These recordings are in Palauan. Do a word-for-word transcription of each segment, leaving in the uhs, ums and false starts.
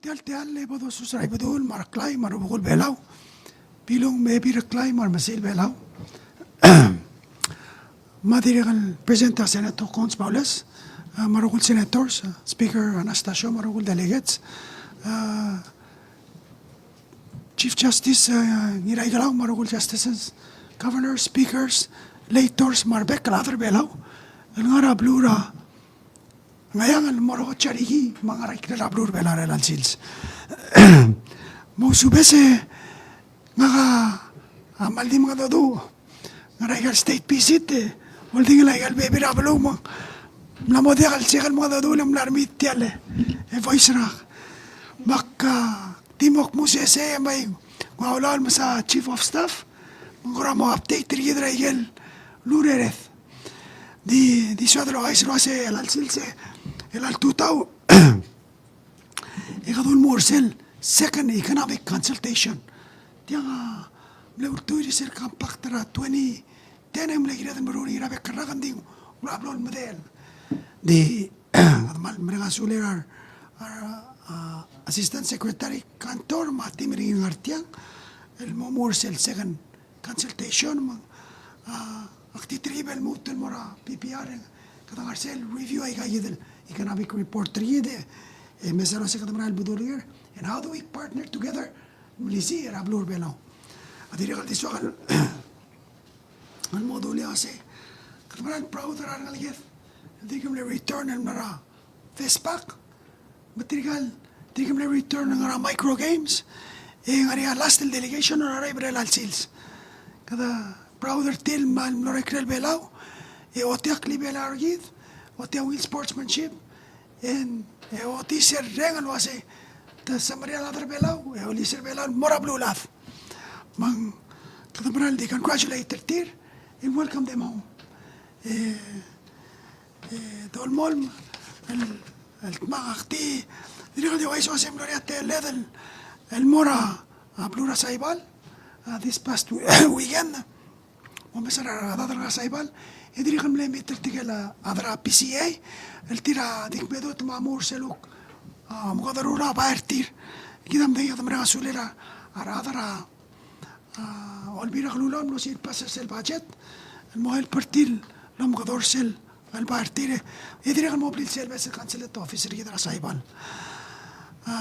Tia el, tia el, e bo dosus er a Ibedul me a Reklai me a rubekul Belau. Bilung me Ebil Reklai me a remesil Belau. Me a dirrek el present a Senator Cons Baules, a, me a rokui el senators, a, Speaker Anastacio me a rokui el delegates, a, Chief Justice, a, Ngiraikelau me a rokui el justices, governors, speakers, legislators, me a rebek el chad er a Belau el ngar er a beluu er a Ngcheangel el mo er a Chariki me a ngar er a ikrel a beluu er a Belau er chelecha el sils. Mousubes e ngak a, a, kmal di mengedecheduch. Ngar er a ikel state visit e oldingel a ikel bebil er a beluu me ng mla mo diak el sel mengedecheduch e ng mla remit tia el, e, voice er ngak. Me ak, a, di mo kmu sesei e bai nguu a ulaol el mesa Chief of Staff me ng kora mo update er kid er a ikel urered. Di, di soad el ouchais el uase chelecha el sils e, chelecha el tutau e kede ulemuchel er sel second economic consultation. Tiang a mle ultuil er sel compact er a twenty ten e ng mle kired el meruul er ngii er a bek el rak, ng di ng ua blo el medechel. Di kede kmal mereng a sulir a, a, a, Assistant Secretary Cantor me a team er ngii el ngar tiang el mo omuchel er sel second consultation me ng, a, ak di telkib el lmuut el mo er a P P R e kede ngar er sel review aika kid el economic report er kid e, e mesa el uase kede merael el bedul er ngii, and how do we partner together? Melisiich er a beluu er a Belau. A dirrek el di soak el, el mo dulii a uase kede merael el proud er a rengeleked el dirk mle return el mla er a FESPAC, me tirka el, tirka el mle return el ngar er a Micro Games, e ngar er ngii a last el delegation el ngar er a Belau er chelecha el sils. Kede proud er tir el mla, mlo er a ikrel Belau, e otiakl a Belau er kid, otiakl a ungil sportsmanship, e, e otiis er a reng el uase te semeriar a rechad er a Belau, e oliis er a Belau el mo er a beluulechad. Me ng, kede merael di congratulate er tir, and welcome them home. E, e, dolemolem el, el dmak, ak di dirrek el di ouchais el uase mlo er ngii a teled el, el mo er a, a, beluu er a Saibal, a, this past we-, weekend. Mo mesa er a rechad er a Saibal, e dirrek el mle meet er tirke el, a, chad er a P C A, el tir a di kmedot me a mo er sel kuk, a, mo kede rullii a bai er tir. Kid a medengei e kede mereng a sulir a, a rechad er a a, Olbiil er a Kelulau el mlo sel pass er sel budget el mo help er tir el omekedong er sel bai er tir, e dirrek el mo blil sel beches el consulate office er kid er a Saibal. A,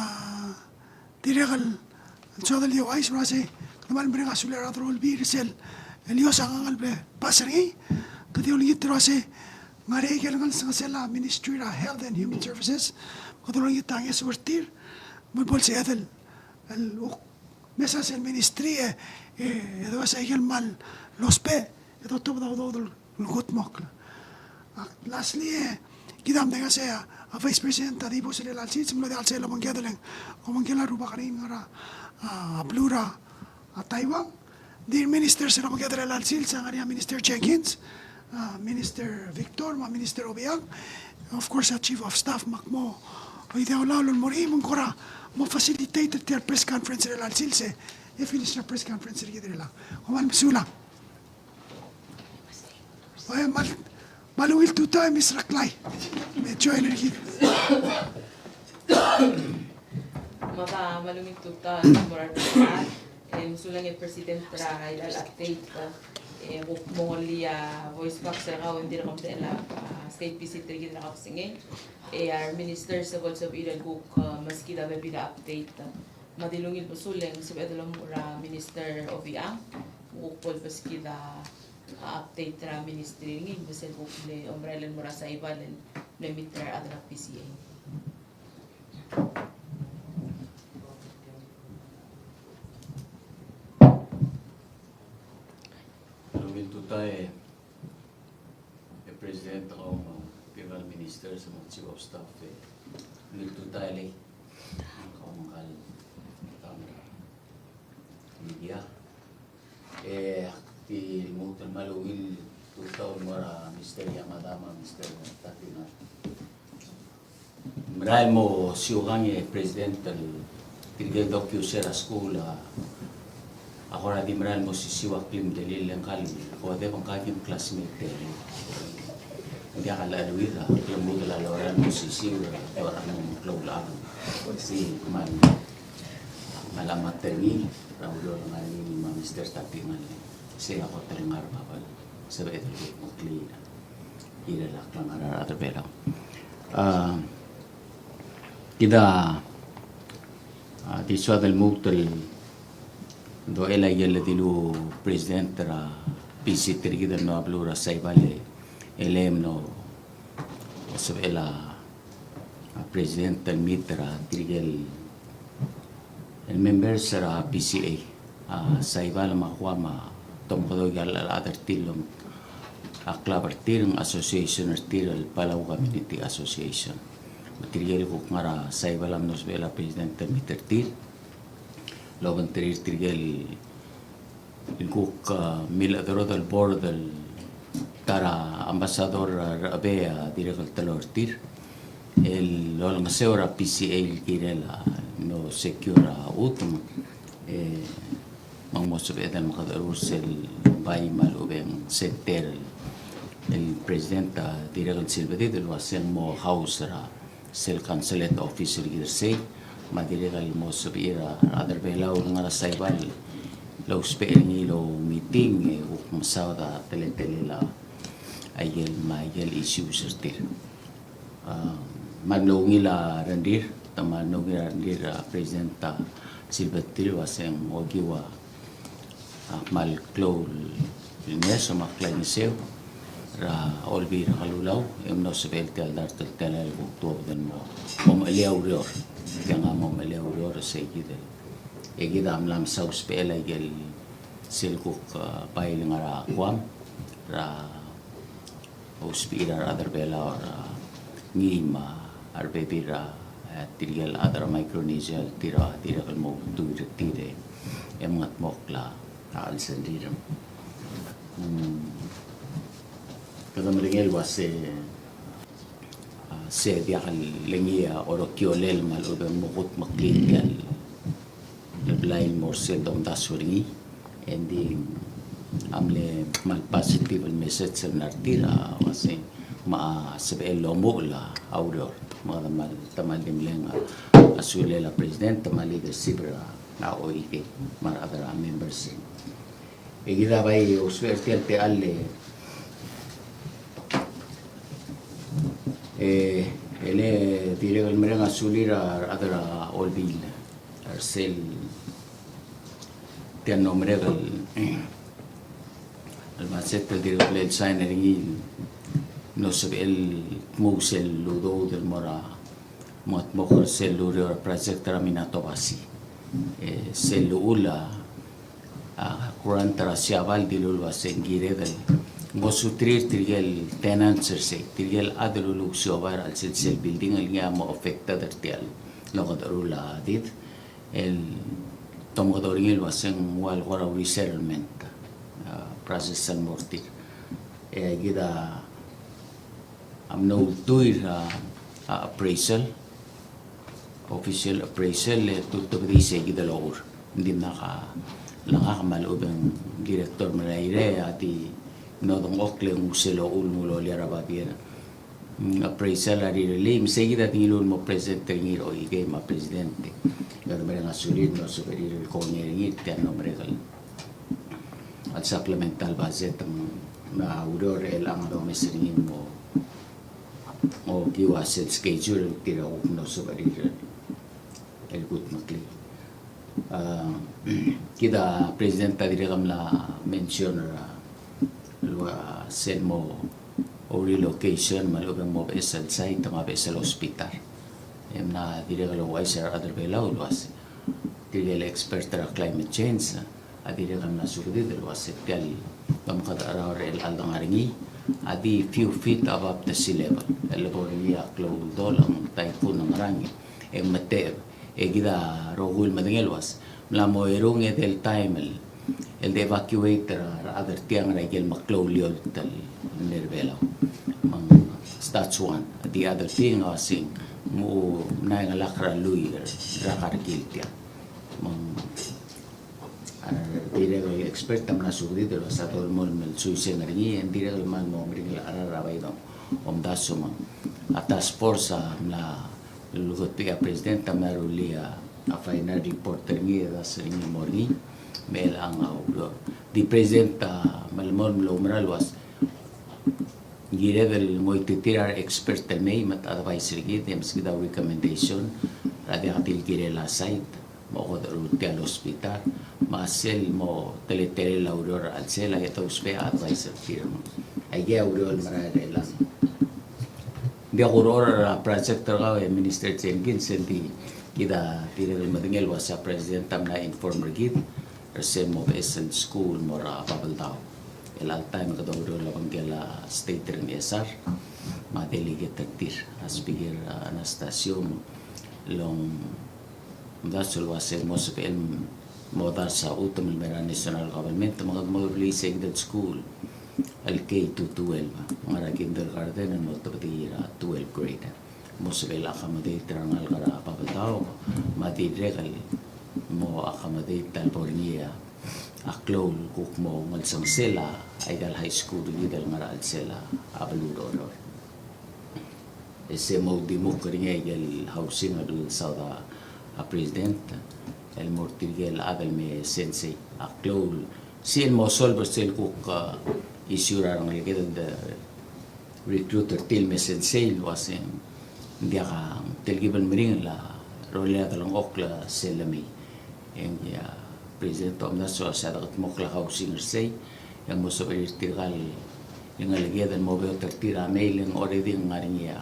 dirrek el, el soad el di ouchais el uase kede kmal mereng a sulir a rechad er a Olbiil er sel, el iosang a ngalek el bla pass er ngii. Kede olengit el uase ngar er ngii a ikel ngelsengesel a Ministry er a Health and Human Services, kede olengit a ngeso er tir, me bo lsebeched el, el kuk mesa sel ministry e, e, e dosa ikel kmal lousbech, e dotobed a udoud el kudmokl. A, lastly, e, kid a medengei el uase a, a Vice President a dibus er chelecha el sils, me ng mlo diak el sel obengked el, obengkel a rubak er ngii el ngar er a, a, beluu er a, a, Taiwan. Di ministers el obengked er chelecha el sils, a ngar er ngii a Minister Jenkins, a, Minister Victor, me a Minister Obichang, of course, a Chief of Staff, me ak mo oidii a ulaol el mo er ngii, me ng kora mo facilitate er tia el press conference er chelecha el sils, e finish er a press conference er kid er chelechang. Kom kmal mesulang. Oi, kmal, kmal ungil tutau e Miss Reklai me join er kid. Me a kmal ungil tutau el mo er a E mesulang e President er a chelecha el update, e kuk mo ngolii a voice box er kau e ng dirk medechel a, a, state visit er kid er a kebesengei. E a re ministers a bo lsebechir el kuk, a, meskid a bebil a update. Me a di ungil mesulang, sebeched el omuchel er a Minister Obichang, kuk bo lbeskid a, a, update er a ministry er ngii, me sel kuk mle omerael el mo er a Saibal el mle meet er a rechad er a P C A. Ungil tutau e, e President, kau me a tirka el ministers me a chief of staff, e ungil tutau e lei, kau me ngka el, kau me a media. E ak di lmuut el kmal ungil tutau el mo er a Mister Yamada me a Mister Tatina. Merael el mo siukang e President el tirke el dokiu er a skuul a, a kora di merael el mo sisiu a klim delil e ngka el kodeb e ngka a kim classmate er ngii. Diak a lechub e a lmuut el lorael el osisiu er a klou el chad. Sei kmal, kmal a matter er ngii er a ureor el ngar er ngii me a Mister Tati Ngale. Sei a kot el ngar er a bab el sebeched el kuk meklii er a, kirel a klengar er a rechad er a Belau. A, kid a, a, di soad el lmuut el dochel a ikel dilu president er a visit er kid el mlo er a beluu er a Saipan, e le mlo sebechel a, a president el meet er tirkel, el members er a P C A, a Saipan me a Guam, me te omekedong a rechad er tir el, a club er tir, association er tir el Palau Community Association. Me tirkel kuk ngar er a Saipan a mlo sebechel a president el meet er tir el obengterir tirkel el kuk, a, milechederodel el board el ta er a ambassador er a Rechebai a dirrek el teloi er tir el olengeseu er a P C A el kirel a mlo secure a chutem, e, me ng mo sebeched el mekederur sel bai me a lechub e ng center el, el president a dirrek el silbedid el uase ng mo house er a sel consulate office er kid er sei, me a dirrek el mo sebechir a rechad er a Belau el ngar er a Saipan el ousbech er ngii el oumeeting, e kuk mesaod a teletelel a ikel me a ikel issues er tir. A, me ng mlo ungil a rengrir, te me ng mlo ungil a rengrir a president a silbedid el uase ng okiu a a kmal klou el ngeso me a klaingeseu er a Olbiil er a Kelulau, e mlo sebechel tia el dart el telael el kuk tuobed el mo, mo mechelii a ureor. Tiang a mo mechelii a ureor, se kid el, e kid a mla mesaod el ousbechel a ikel sel kuk, a, bai el ngar er a Guam er a ousbechir a rechad er a Belau er ngii me a rebebil er a, e, tirkel chad er a Micronesia el tir a dirrek el mo ultuil er tir e mengetmokl a chelsengrir. Mm. Kede meringel el uase, a, se diak el ngii a orokiolel me a lechub e ng mo kutmeklii tia el blai el mo er sel domdasu er ngii, e ng di a mle kmal positive el message el mla er tir a uase me a sebechel el omuchel a ureor. Me kede kmal, te kmal di mle ngar a sulel a president, te kmal leadership er a O E K me a rechad er a members. E kid a bai ousbech er tia el techall e, e le dirrek el mereng a sulir a rechad er a Olbiil er sel tia el mlo merek el, el budget el dirrek el sign er ngii el mlo sebechel el dmu sel udoud el mo er a mengetmokl er sel ureor er a project er a Minatobasi. E sel uchul a, a, grant er a Siabal a dilu el uase ng kired el ngosuterir tirkel tenants er sei, tirkel chad el uluuchais a oba er a chelsel sel building el ngii a mo affected er tia el omekedechor a did, el te omekedong er ngii el uase ng ua el kora resettlement, a, process el mo er tir. E kid a a mlo ultuil er a, a, appraisal, official appraisal, e te ultebedii se kid el ochur. Ng dimlak a, lak a kmal obeng director me a irei a di mlo dengchokl e ng ua sel ochur el mo loia er a babier. Mm, appraisal a rirellii, me se kid a di ngiluu el mo present er ngii er a O E K me a president. Kede mereng a sulir el mo sebechir el kongei er ngii er tia el mlo merek el a supplemental budget me a ureor er chelechang a domes er ngii el mo okiu a sel schedule el tir a kuk mlo sebechir el kutmeklii. A, kid a president a dirrek el mla mention er a, el ua sel mo relocation me a lechub e ng mo beches el site me a beches el hospital. E mla dirrek el ouchais er a rechad er a Belau el uase tirkel expert er a climate change a dirrek el mla subedid el uase tia el omekedechor er chelechang el ngar er ngii a di few feet above the sea level. El lebo er ngii a klou el dolech, ng typhoon, ng ngerang, e ng metecheb. E kid a rokui el medengei el uase mla mo erung edei el taem el el de evacuate er a rechad er tiang er a ikel meklou el eolt el mle er a Belau. Me ng, that's one. The other thing a uase ng mo mla chengelakl er a lluich er a kerrekil tiang. Me ng, a dirrek el expert a mla subedid el uase a dolemolem el suiseng er ngii, e ng dirrek el kmal mo meringel a cherar er a bai dong. omdasu me a task force a mla lulekoi a president a mla rullii a final report er ngii e dasengii el mo er ngii me chelechang a ureor. Di president a melemolem el oumera el uase ng kired el ngoititerir a re expert el mei me te advise er kid e meskid a recommendation er a diak di el kirel a site me a okedecherul tia el hospital me a sel mo teletelel a ureor er a chelsel a ke dousbech a advise er tir. Aikei a ureor el merael er chelechang. Ng diak kureor er a project er kau e Minister Jenkins, e ng di kid a dirrek el medengei el uase a president a mla inform er kid er se mo beches el skuul el mo er a Babeldaob. Chelecha el taem e kede oureor el obengkel a state er a Ngchesar me a delegate er tir, a speaker, a Anastasio, me lomdasu el uase mo sebechel el mo dars a chutem el mei er a national government me kede mo release er kid el skuul el K to twelve, ngar er a kindergarten el mo tebedii er a twelve grade. Mo sebechel accommodate er a rengalek er a Babeldaob me a dirrek el mo accommodate a lebo er ngii a klou el kuk mo ngelsengsel a ikal high school er kid el ngar er a chelsel a beluu er Oreor. E se mo uldimukl er ngii a ikel housing el saod a president el mo er tirke el chad el me sensei a klou el sel mo solve er sel kuk, uh, issue er a rengeleked el de recruit er tir el me sensei el uase ng diak a telkib el meringel a rolel a delengchokl sel lemei. E ngii a president a omdasu el uase a dekedmokl a housing er sei e mo sebechir tirka el ngeleked el mo beot er tir a mei, e le ng already ng ngar er ngii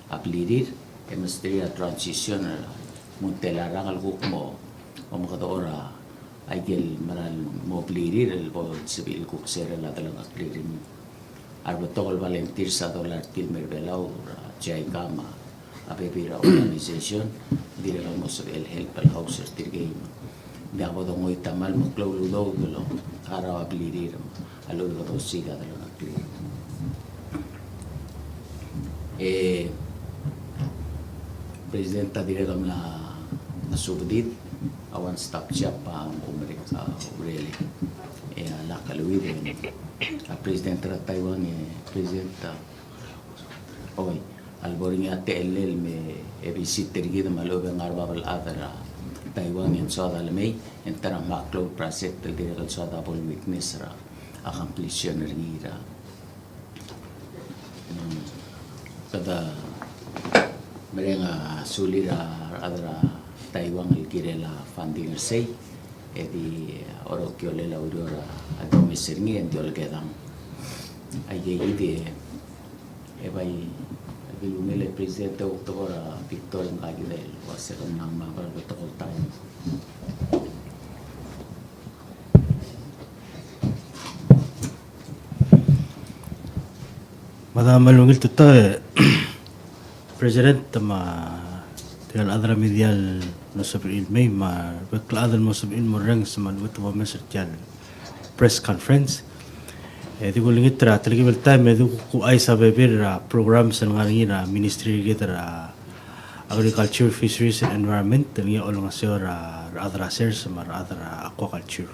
a blirir e mesterir a transition el mo tela el rak el kuk mo omekedechor a ikel mera el mo blirir el bo el sebechir el kuk sera el delengcheklir. A rebetok el volunteers a dolai er tir el mer Belau er a JICA me a bebil er a organization, dirrek el mo sebechel help el house er tirkei. Ng diak bo dongoit a kmal meklou el udoud el ngar er a blirir me a lechub e kede osiik a delengcheklir. E president a dirrek el mla subedid a one stop shop a mo merek a urerel. E a lak el uid e a president er a Taiwan e president a oi, a lebo er ngii a techellel me e visit er kid me a lechub e ng ngar er a bab el chad er a Taiwan e ng soad a lemei e ng ta er a meklou el project el dirrek el soad a bo el witness er a completion er ngii er a. Mm, kede mereng a sulir a rechad er a Taiwan el kirel a funding er sei, e di orokiolel a ureor a domes er ngii e ng di olekedang. Aikei kid e bai, a di ungil e president e kuk tekoi er a Victor e ng kakid el uase ke mla mabal betok el taem. Mada me a ungil tutau e president me a tirka el chad er a media el mlo sebechir el mei me a rebek el chad el mlo sebechir el morrenges me a lechub e te bo mes er tia el press conference. E di kulengit er a telkib el taem e di kuchais a bebil er a programs el ngar er ngii er a ministry er kid er a Agriculture, Fisheries and Environment el ngii a olengeseu er a rechad er a sers me a rechad er a aquaculture.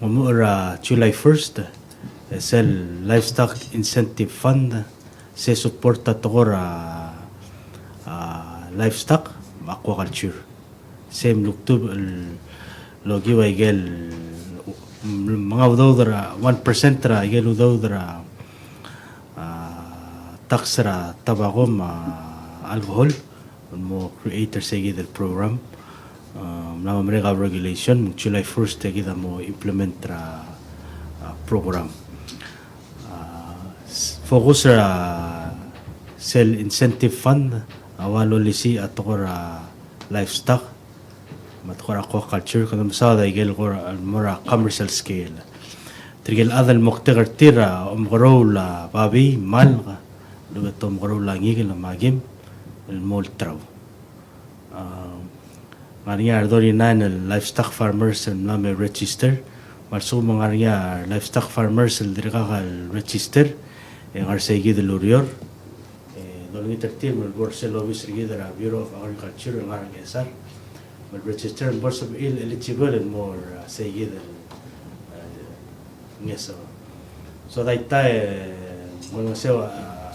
Ng omuchel er a July first, e sel Livestock Incentive Fund, se support a tekoi er a, a, livestock me a aquaculture. Se mluktub el okiu a ikel, mm, menga udoud er a, one percent er a ikel udoud er a, a, tax er a tobacco me a alcohol, el mo create er se kid el program. A, mla mo merek a regulation, me ng July first e kid a mo implement er a, a, program. A, s-, focus er a sel incentive fund a ua lolisiich a tekoi er a livestock me a tekoi er a aquaculture, kede mesaod a ikel kora el mo er a commercial scale. Tirke el chad el moktek er tir a omekeroul a babii, malk, lechub e te omekeroul a ngikel me a kim el mo olterau. A, ngar er ngii a re thirty-nine el livestock farmers el mla me register. Me a lsekum e ng ngar er ngii a livestock farmers el dirkak el register, e ngar er sei kid el ureor, e dolengit er tir me bo er sel obis er kid er a Bureau of Agriculture el ngar er a Ngchesar, me register me bo er sebechir el eligible el mo er, a, sei kid el, a, ngeso. So daita e, ng olengeseu a, a,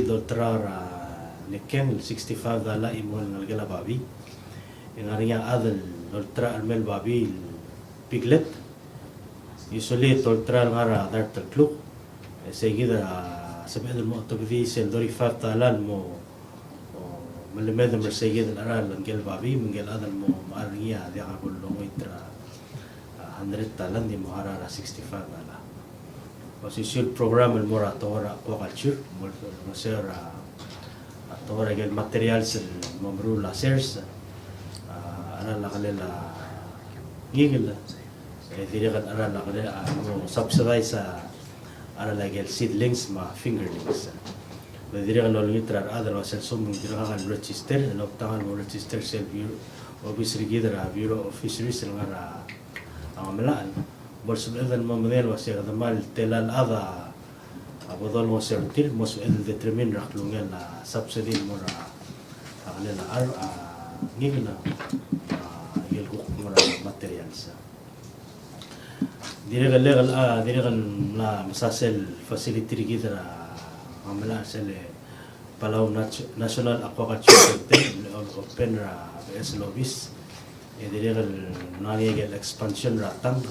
sorir el olterau er a nekeng el sixty-five dollar el chimo el ngelekel a babii. E ng ngar er ngii a chad el olterau er a lemei el babii el piglet. Usually te olterau el ngar er a dart el kluk. E sei kid a sebeched el mo otobedii sel thirty-five dollar el mo, o, melemed el mer sei kid el cheral ngike el babii, me ngike el chad el mo mechar er ngii a diak a bo longoit er a, a, hundred dollar, ng di mo harau er a sixty-five dollar. Osisiu el program el mo er a tekoi er a aquaculture, mo er a, a tekoi er a ikel materials el mo meruul a sers, a, cheral a kelel a ngikel, e dirrek el cheral a kelel a mo subsidize a cheral a ikel seedlings me a fingerlings. Me dirrek el olengit er a rechad el ua sel soam ng dirkak el register, el obtang el mo register sel Bureau, obis er kid er a Bureau of Fisheries el ngar er a a Ngemelachel, bo lsebeched el mo medengei el ua se kede kmal tela el chad a bo dolngosu er tir, mo sebeched el determine er a klungel a subsidy el mo er a, a kelel a, a, ngikel a, a, ikel kuk mo er a materials. Dirrek el, a, dirrek el mla mesa sel facility er kid er a Ngemelachel, sel Palau Nat-, National Aquaculture Center, el open er a beches el obis. E dirrek el ngar er ngii a ikel expansion er a tank.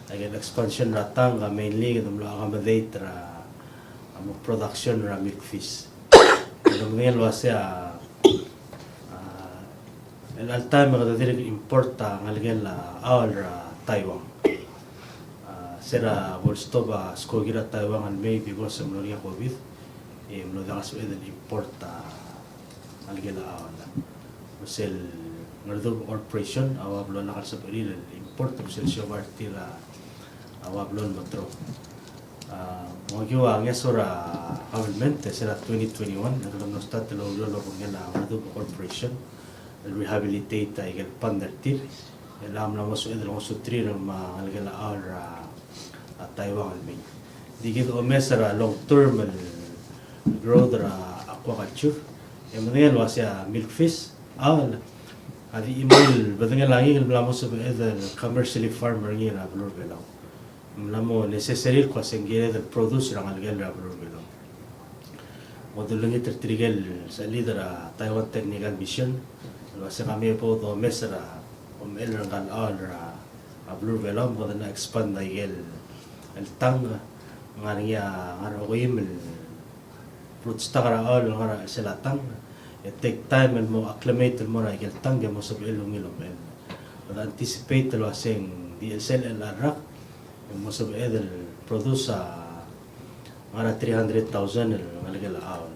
A ikel expansion er a tank a mainly kede mlo accommodate er a, a mo production er a milkfish. Kede medengei el ua se a, a, el all time e kede dirk import a ngelekel a chaol er a Taiwan. A, se er a bo lstop a skoki er a Taiwan el mei because e mlo er ngii a COVID, e mlo diak a sebeched el import a ngelekel a chaol. Me sel Ngerdubech Corporation a ua blo lak el sebechir el import, me sel siobai er tir a ua blo el meterong. A, me okiu a ngeso er a government, e se er a twenty twenty-one, e kede mlo start el oureor el obengkel a Ngerdubech Corporation el rehabilitate a ikel pond er tir, el mla mo sebeched el ngosuterir me a ngelekel a chaol er a, a Taiwan el mei. Di kid omes er a long term el growth er a aquaculture. E medengei el ua se a milkfish, chaol, a di chimo el bedengel a ngikel el mla mo sebeched el commercially farm er ngii er a beluu er a Belau. Ng mla mo necessary el kmo se ng kired el produce er a ngelekel er a beluu er a Belau. Mo dolengit er tirke el sechelid er a Taiwan Technical Mission el ua se kemiu e bo domes er a omechell er ngka el chaol er a beluu er a Belau me kede mla expand a ikel tank, ngar er ngii a ngar er a okeim el broodstock er a chaol el ngar er a chelsel a tank. E take time el mo acclimate el mo er a ikel tank e mo sebechel el ungil omechell. Kede anticipate el ua se ng di chelsel el rak e mo sebeched el produce a ngar er a three hundred thousand el ngelekel a chaol.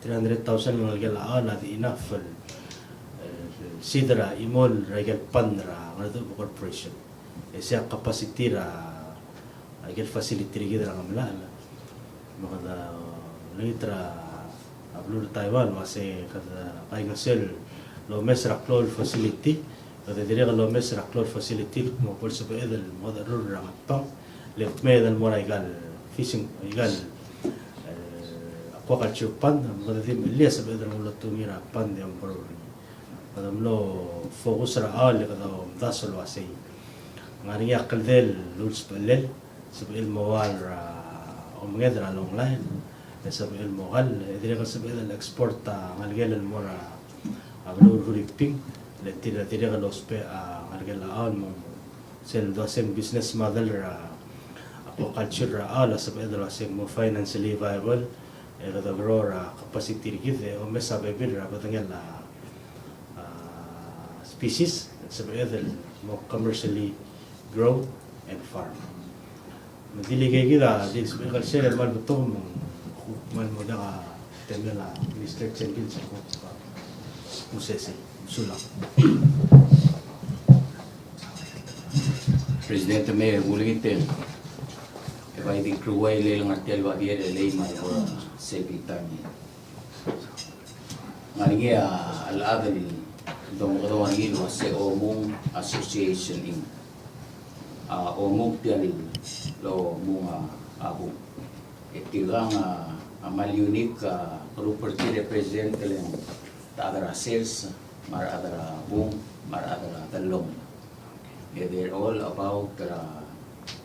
Three hundred thousand el ngelekel a chaol a di enough el, el seed er a chimo er a ikel pond er a Ngerdubech Corporation. E se a capacity er a, a ikel facility er kid er a Ngemelachel. Me kede olengit er a beluu er a Taiwan el ua se kede kaingeseu el omes er a klou el facility, kede dirrek el omes er a klou el facility el kmo bo lsebeched el mo decherur er a Ngatpang, le kmeed el mo er a ikal fishing, ikal, e, aquaculture pond, me kede di mechelii a sebeched el mo lotungii er a pond e omekeroul er ngii. Kede mlo focus er a chaol e kede omdasu el ua sei. Ng ngar er ngii a kldei el ulsbechelel, sebechel el mo ua el, a, omenged er a long line, e sebechel el mo kall, e dirrek el sebeched el export a ngelekel el mo er a, a, beluu er a Huriping, le tir a dirrek el ousbech a ngelekel a chaol el mo, sel dua se ng business model er a, a, aquaculture er a chaol a sebeched el ua se ng mo financially viable, e kede grow er a capacity er kid e omes a bebil er a bedengel a, a, species, sebeched el mo commercially grow and farm. Me di le ikei kid a di sebechek el sel el kmal betok me ng kuk kmal mo diak a temel a Minister Jengkil sel kuk, a, usesei. Sulang. President, me kulengit e bai di klou el ngar tia el babier el lei me a lebo sel bitang. Ngar er ngii a, a chad el domekedong er ngii el uase Omung Association Inc. A, Omung tia el omung a, a bung. E tirkang a, a mal unique a group er tir e president el ng ta er a sers, me a rechad er a bung, me a rechad er a dellomel. E they're all about er a,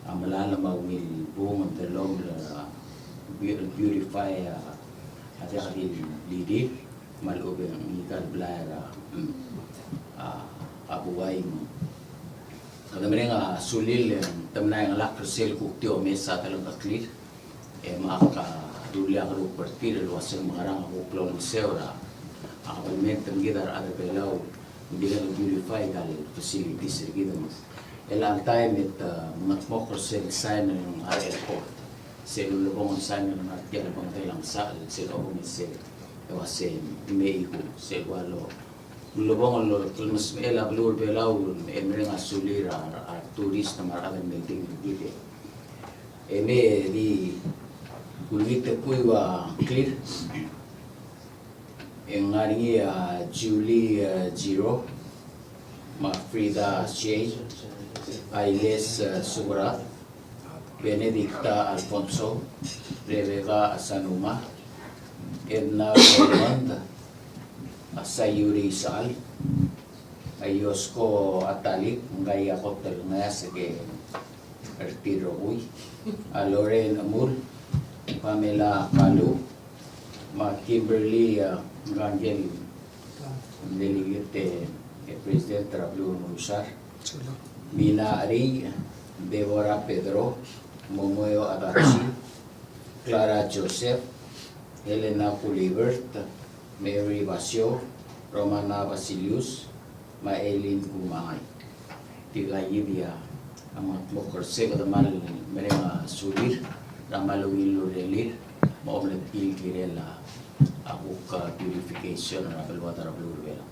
a melalem a ungil bung, dellomel, a, beau-, beautify a, a diak di lidir, me a lechub e ng ngika el blai er a, a, a buai me. Kede mereng a sulir e te mla chengelakl er sel kuk di omes a delengcheklir. E me ak a rullii a group er tir el uase ng mekerang a kuk lolengeseu er a, a kabelment er kid a rechad er Belau, ng dirrek el beautify a facilities er kid. Me chelecha el taem e te, a, mengedmokl er sel sign el ngar er a airport. Sel ulebongel el sign el ngar er tia el bengkel a ngesachel, sel obengkel sel, e uase Mexico, sel ua lo ulebongel el klemesmechel a beluu er Belau, e mereng a sulir a, a tourist me a rechad el mei er kid. E me di kulengit e kui ua ngklir. E ng ngar er ngii a Julie, a, Giro, me a Frida Shea, Ailes, a, Subrat, Benedicta Alfonso, Rebecca Asanuma, Edna Raymond, a Sayuri Isechal, a Yosko Atalik, ngka a kot el ngeasek er tir el rokui, a Lorraine Emul, Pamela Kalu, me a Kimberly, a, Rangel, delegate, e, president er a beluu er a Ngchesar, Mina Ari, Deborah Pedro, Momoyo Adachi, Clara Joseph, Helena Kulibert, Mary Basio, Romana Basilius, me a Eileen Kumangai. Tirka kid a mengedmokl er se kede kmal mereng a sulir er a kmal ungil el urerir me a omelekir el kirel a kuk, a, purification er a beluad er a beluu er a Belau.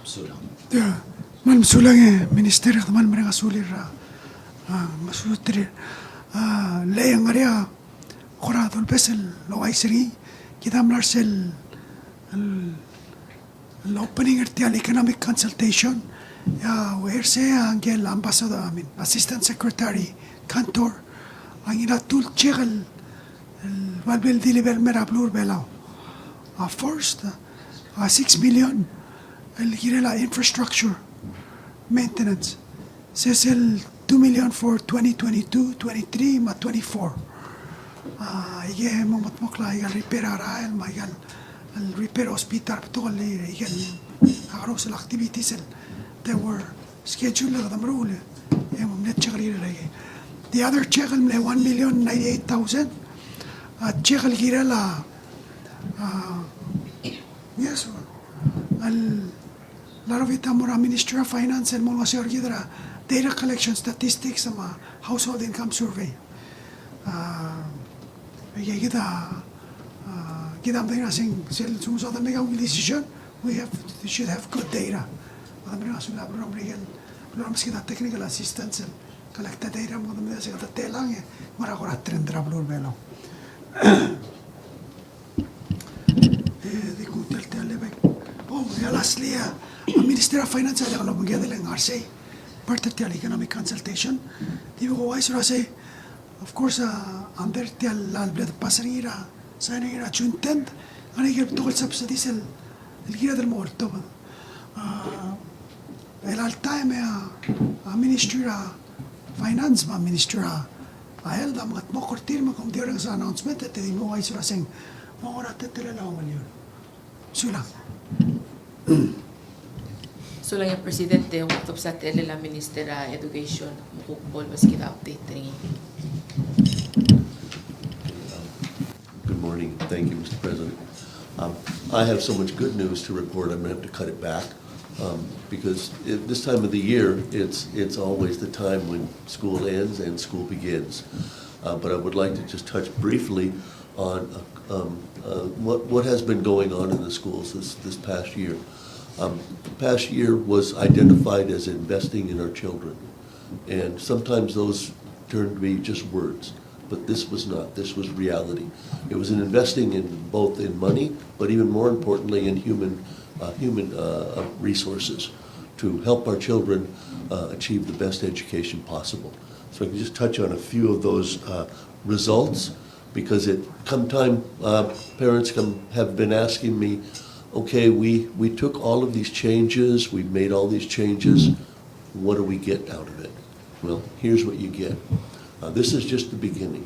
Sulang. Tia, kmal mesulang e Minister, kmal mereng a sulir er a, a, mesulang er a, a, le ng ngar er ngii a kora dolbes el ouchais er ngii, kid a mla er sel, el, el opening er tia el economic consultation, e a, er sei a ngike el ambassador, I mean, Assistant Secretary Cantor, a ngilai a two el check el, el ua le bo el deliver el mei er a beluu er a Belau. A first, a six million, el kirel a infrastructure maintenance. Se sel two million for twenty twenty-two, twenty-three, me a twenty-four. A, aike el mo mengedmokl a, aike el repair a rael, me aike el repair hospital, betok el, aike el, a, kakerous el activities el, they were scheduled el kede meruul, e mo mle check el kirel aike. The other check el mle one million ninety-eight thousand, a, check el kirel a, a, yes, el, a lot of it a mo er a Ministry of Finance el mo olengeseu er kid er a data collection, statistics, me a household income survey. A, aike kid a, a, kid a medengei el uaseng sel soad el make a ungil decision, we have, we should have good data. Me kede mereng a sulang er a beluu er a Merikel, el meskid a technical assistance el collect a data, me kede medengei el uaseng kede telang e ng ngar er a kora trend er a beluu er a Belau. E, di kuk tia el, tia el lebo. Oh, e a lastly, a, a Minister of Finance a diak lobengked el ngar er sei, part er tia el economic consultation. Di bo kuk ouchais er a sei, of course, a, under tia el law el bla de pass er ngii er a, sign er ngii er a June tenth, ng ngar er ngii a betok el subsidies el, el kired el mo oltobed. A, er chelecha el taem e a, a Ministry er a Finance me a Ministry er a Health a mengedmokl er tir me kom di orrenges a announcement e te di mo ouchais er a seng. Me ng ngar er a teletelel a ongelliul. Sulang. Sulang e President, e ng ua tobed a teletelel a Minister er a Education, me kuk bo el meskid a update er ngii. Good morning. Thank you, Mister President. Um, I have so much good news to report, I'm gonna have to cut it back, um, because it, this time of the year, it's, it's always the time when school ends and school begins. Uh, but I would like to just touch briefly on, uh, um, uh, what, what has been going on in the schools this, this past year. Um, the past year was identified as investing in our children. And sometimes those turn to be just words. But this was not. This was reality. It was an investing in both in money, but even more importantly in human, uh, human uh, uh, resources to help our children uh, achieve the best education possible. So I can just touch on a few of those uh, results, because it come time uh, parents come, have been asking me, "Okay, we, we took all of these changes, we made all these changes, what do we get out of it?" Well, here's what you get. Uh, this is just the beginning.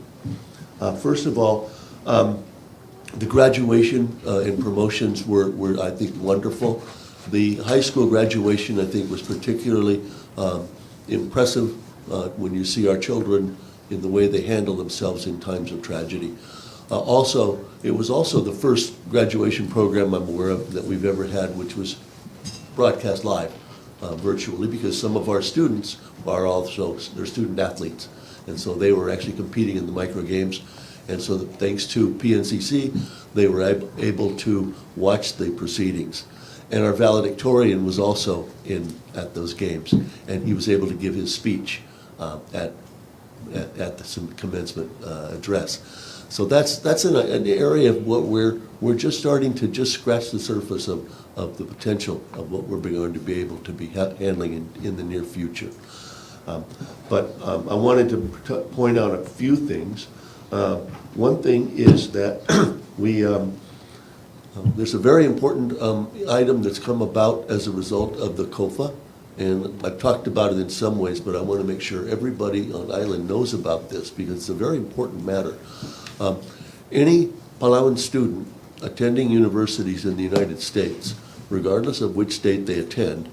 Uh, first of all, um, the graduation uh, and promotions were, were, I think, wonderful. The high school graduation, I think, was particularly um, impressive uh, when you see our children in the way they handle themselves in times of tragedy. Uh, also, it was also the first graduation program I'm aware of that we've ever had, which was broadcast live uh, virtually, because some of our students are also, they're student athletes, and so they were actually competing in the micro games, and so thanks to P N C C, they were ab- able to watch the proceedings. And our valedictorian was also in at those games, and he was able to give his speech uh, at at, at the commencement uh, address. So that's that's an, an area of what we're we're just starting to just scratch the surface of, of the potential of what we're going to be able to be ha- handling in, in the near future. Um, but um, I wanted to t- point out a few things. Uh, one thing is that we um, um, there's a very important um, item that's come about as a result of the COFA, and I've talked about it in some ways, but I want to make sure everybody on island knows about this because it's a very important matter. Um, any Palauan student attending universities in the United States, regardless of which state they attend,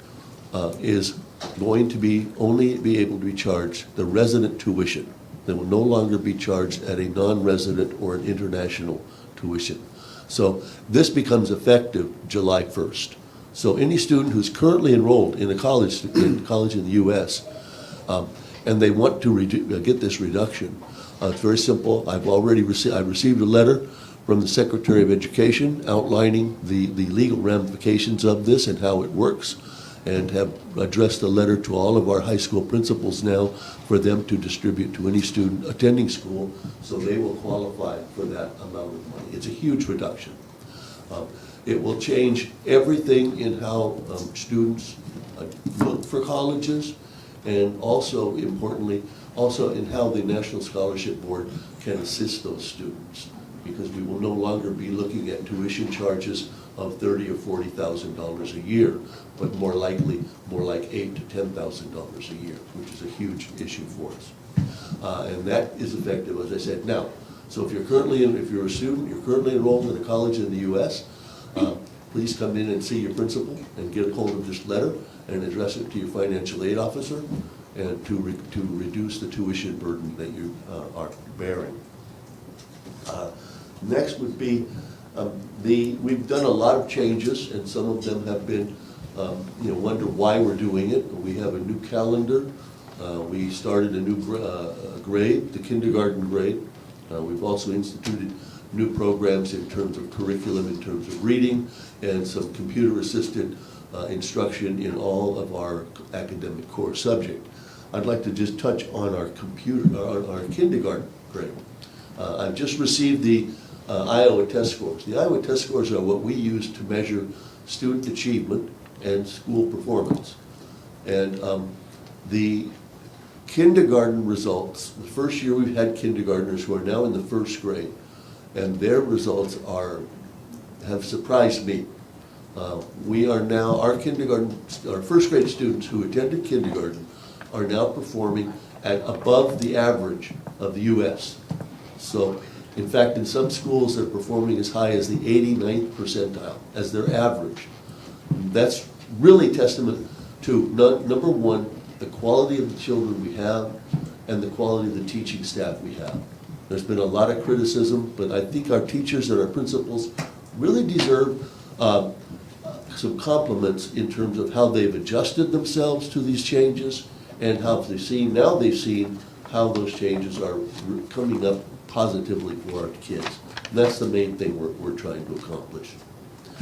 uh, is going to be only be able to be charged the resident tuition. They will no longer be charged at a non-resident or an international tuition. So this becomes effective July first. So any student who's currently enrolled in a college, in college in the U S, um, and they want to redu- uh, get this reduction, uh, it's very simple. I've already received, I received a letter from the Secretary of Education outlining the, the legal ramifications of this and how it works, and have addressed a letter to all of our high school principals now for them to distribute to any student attending school, so they will qualify for that amount of money. It's a huge reduction. Um, it will change everything in how um, students uh, look for colleges, and also importantly, also in how the National Scholarship Board can assist those students, because we will no longer be looking at tuition charges of thirty or forty thousand dollars a year, but more likely more like eight to ten thousand dollars a year, which is a huge issue for us. Uh, and that is effective, as I said. Now, so if you're currently in, if you're a student, you're currently enrolled in a college in the U S, uh, please come in and see your principal and get a hold of this letter and address it to your financial aid officer and to, re- to reduce the tuition burden that you uh, are bearing. Uh, next would be um, the, we've done a lot of changes, and some of them have been, um, you know, wonder why we're doing it. We have a new calendar. Uh, we started a new gr- uh, grade, the kindergarten grade. Uh, we've also instituted new programs in terms of curriculum, in terms of reading, and some computer-assisted uh, instruction in all of our academic core subject. I'd like to just touch on our computer, on our kindergarten grade. Uh, I've just received the uh, Iowa test scores. The Iowa test scores are what we use to measure student achievement and school performance. And um, the kindergarten results, the first year we've had kindergartners who are now in the first grade, and their results are have surprised me. Uh, we are now, our kindergarten, our first grade students who attended kindergarten are now performing at above the average of the U S. So, in fact, in some schools, they're performing as high as the eighty-ninth percentile as their average. That's really testament to, nu- number one, the quality of the children we have and the quality of the teaching staff we have. There's been a lot of criticism, but I think our teachers and our principals really deserve uh, some compliments in terms of how they've adjusted themselves to these changes and how they've seen, now they've seen how those changes are coming up positively for our kids. And that's the main thing we're, we're trying to accomplish.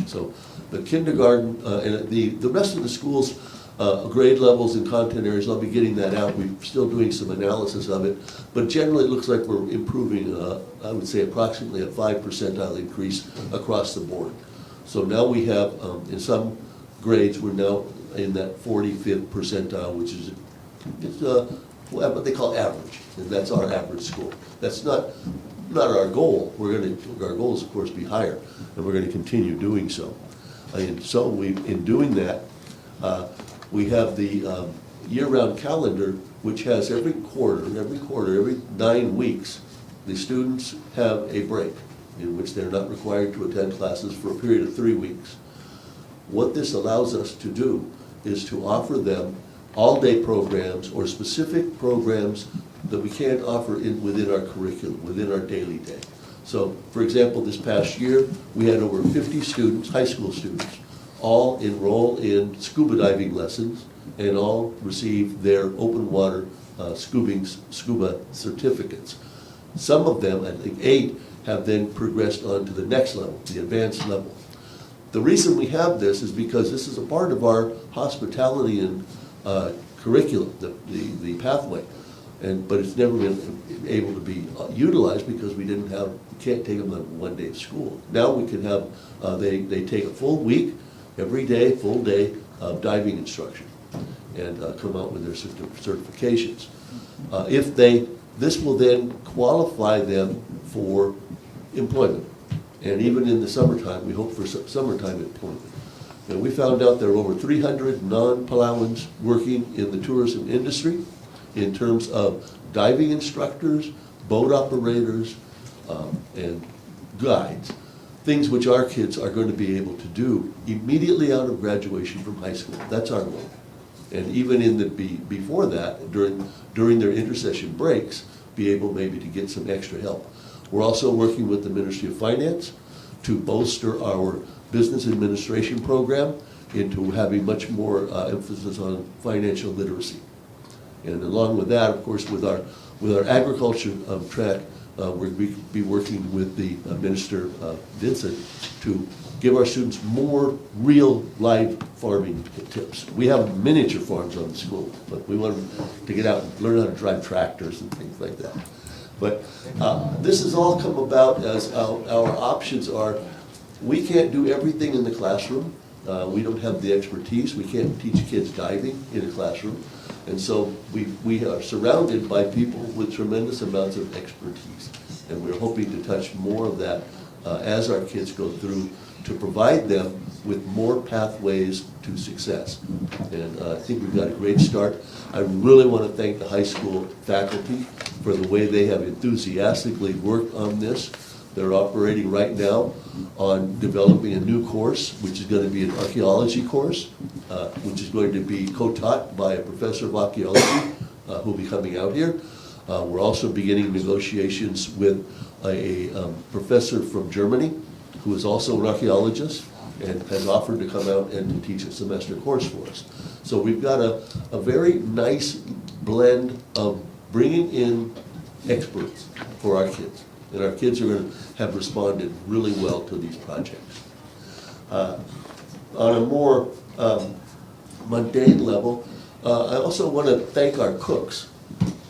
So the kindergarten uh, and the, the rest of the schools uh, grade levels and content areas. I'll be getting that out. We're still doing some analysis of it, but generally it looks like we're improving, uh, I would say, approximately a five percentile increase across the board. So now we have, um, in some grades, we're now in that forty-fifth percentile, which is, it's, uh, what they call average, and that's our average score. That's not, not our goal. We're gonna, our goal is, of course, be higher, and we're gonna continue doing so. And so we, in doing that, uh, we have the, um, year-round calendar, which has every quarter, every quarter, every nine weeks, the students have a break in which they're not required to attend classes for a period of three weeks. What this allows us to do is to offer them all-day programs or specific programs that we can't offer in, within our curriculum, within our daily day. So, for example, this past year, we had over fifty students, high school students, all enroll in scuba diving lessons and all receive their open water, uh, scuba, scuba certificates. Some of them, I think eight, have then progressed on to the next level, the advanced level. The reason we have this is because this is a part of our hospitality and, uh, curriculum, the, the, the pathway. And, but it's never been able to be, uh, utilized because we didn't have, we can't take them on one day of school. Now we can have, uh, they, they take a full week, every day, full day of diving instruction and, uh, come out with their certi-, certifications. Uh, if they, this will then qualify them for employment, and even in the summertime, we hope for su-, summertime employment. And we found out there are over three hundred non-Palauans working in the tourism industry in terms of diving instructors, boat operators, um, and guides, things which our kids are going to be able to do immediately out of graduation from high school. That's our goal. And even in the, be-, before that, during, during their intersession breaks, be able maybe to get some extra help. We're also working with the Ministry of Finance to bolster our business administration program into having much more, uh, emphasis on financial literacy. And along with that, of course, with our, with our agriculture, um, track, uh, we'll be, be working with the, uh, Minister, uh, Vincent to give our students more real live farming tips. We have miniature farms on the school, but we want them to get out and learn how to drive tractors and things like that. But, uh, this has all come about as our, our options are, we can't do everything in the classroom. Uh, we don't have the expertise. We can't teach kids diving in a classroom. And so we, we are surrounded by people with tremendous amounts of expertise. And we're hoping to touch more of that, uh, as our kids go through, to provide them with more pathways to success. And, uh, I think we've got a great start. I really want to thank the high school faculty for the way they have enthusiastically worked on this. They're operating right now on developing a new course, which is going to be an archaeology course, uh, which is going to be co-taught by a professor of archaeology, uh, who'll be coming out here. Uh, we're also beginning negotiations with a, a, um, professor from Germany who is also an archaeologist and has offered to come out and to teach a semester course for us. So we've got a, a very nice blend of bringing in experts for our kids. And our kids are gonna have responded really well to these projects. Uh, on a more, um, mundane level, uh, I also wanna thank our cooks.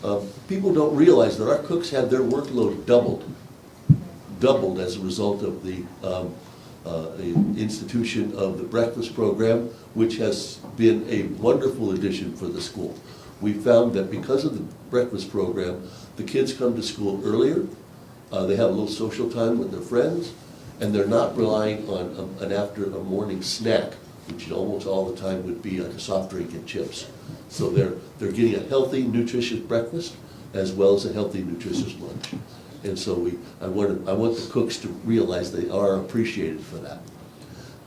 Um, people don't realize that our cooks had their workload doubled, doubled as a result of the, um, uh, the institution of the breakfast program, which has been a wonderful addition for the school. We found that because of the breakfast program, the kids come to school earlier, uh, they have a little social time with their friends, and they're not relying on a, an after a morning snack, which almost all the time would be like a soft drink and chips. So they're, they're getting a healthy, nutritious breakfast as well as a healthy, nutritious lunch. And so we, I want, I want the cooks to realize they are appreciated for that.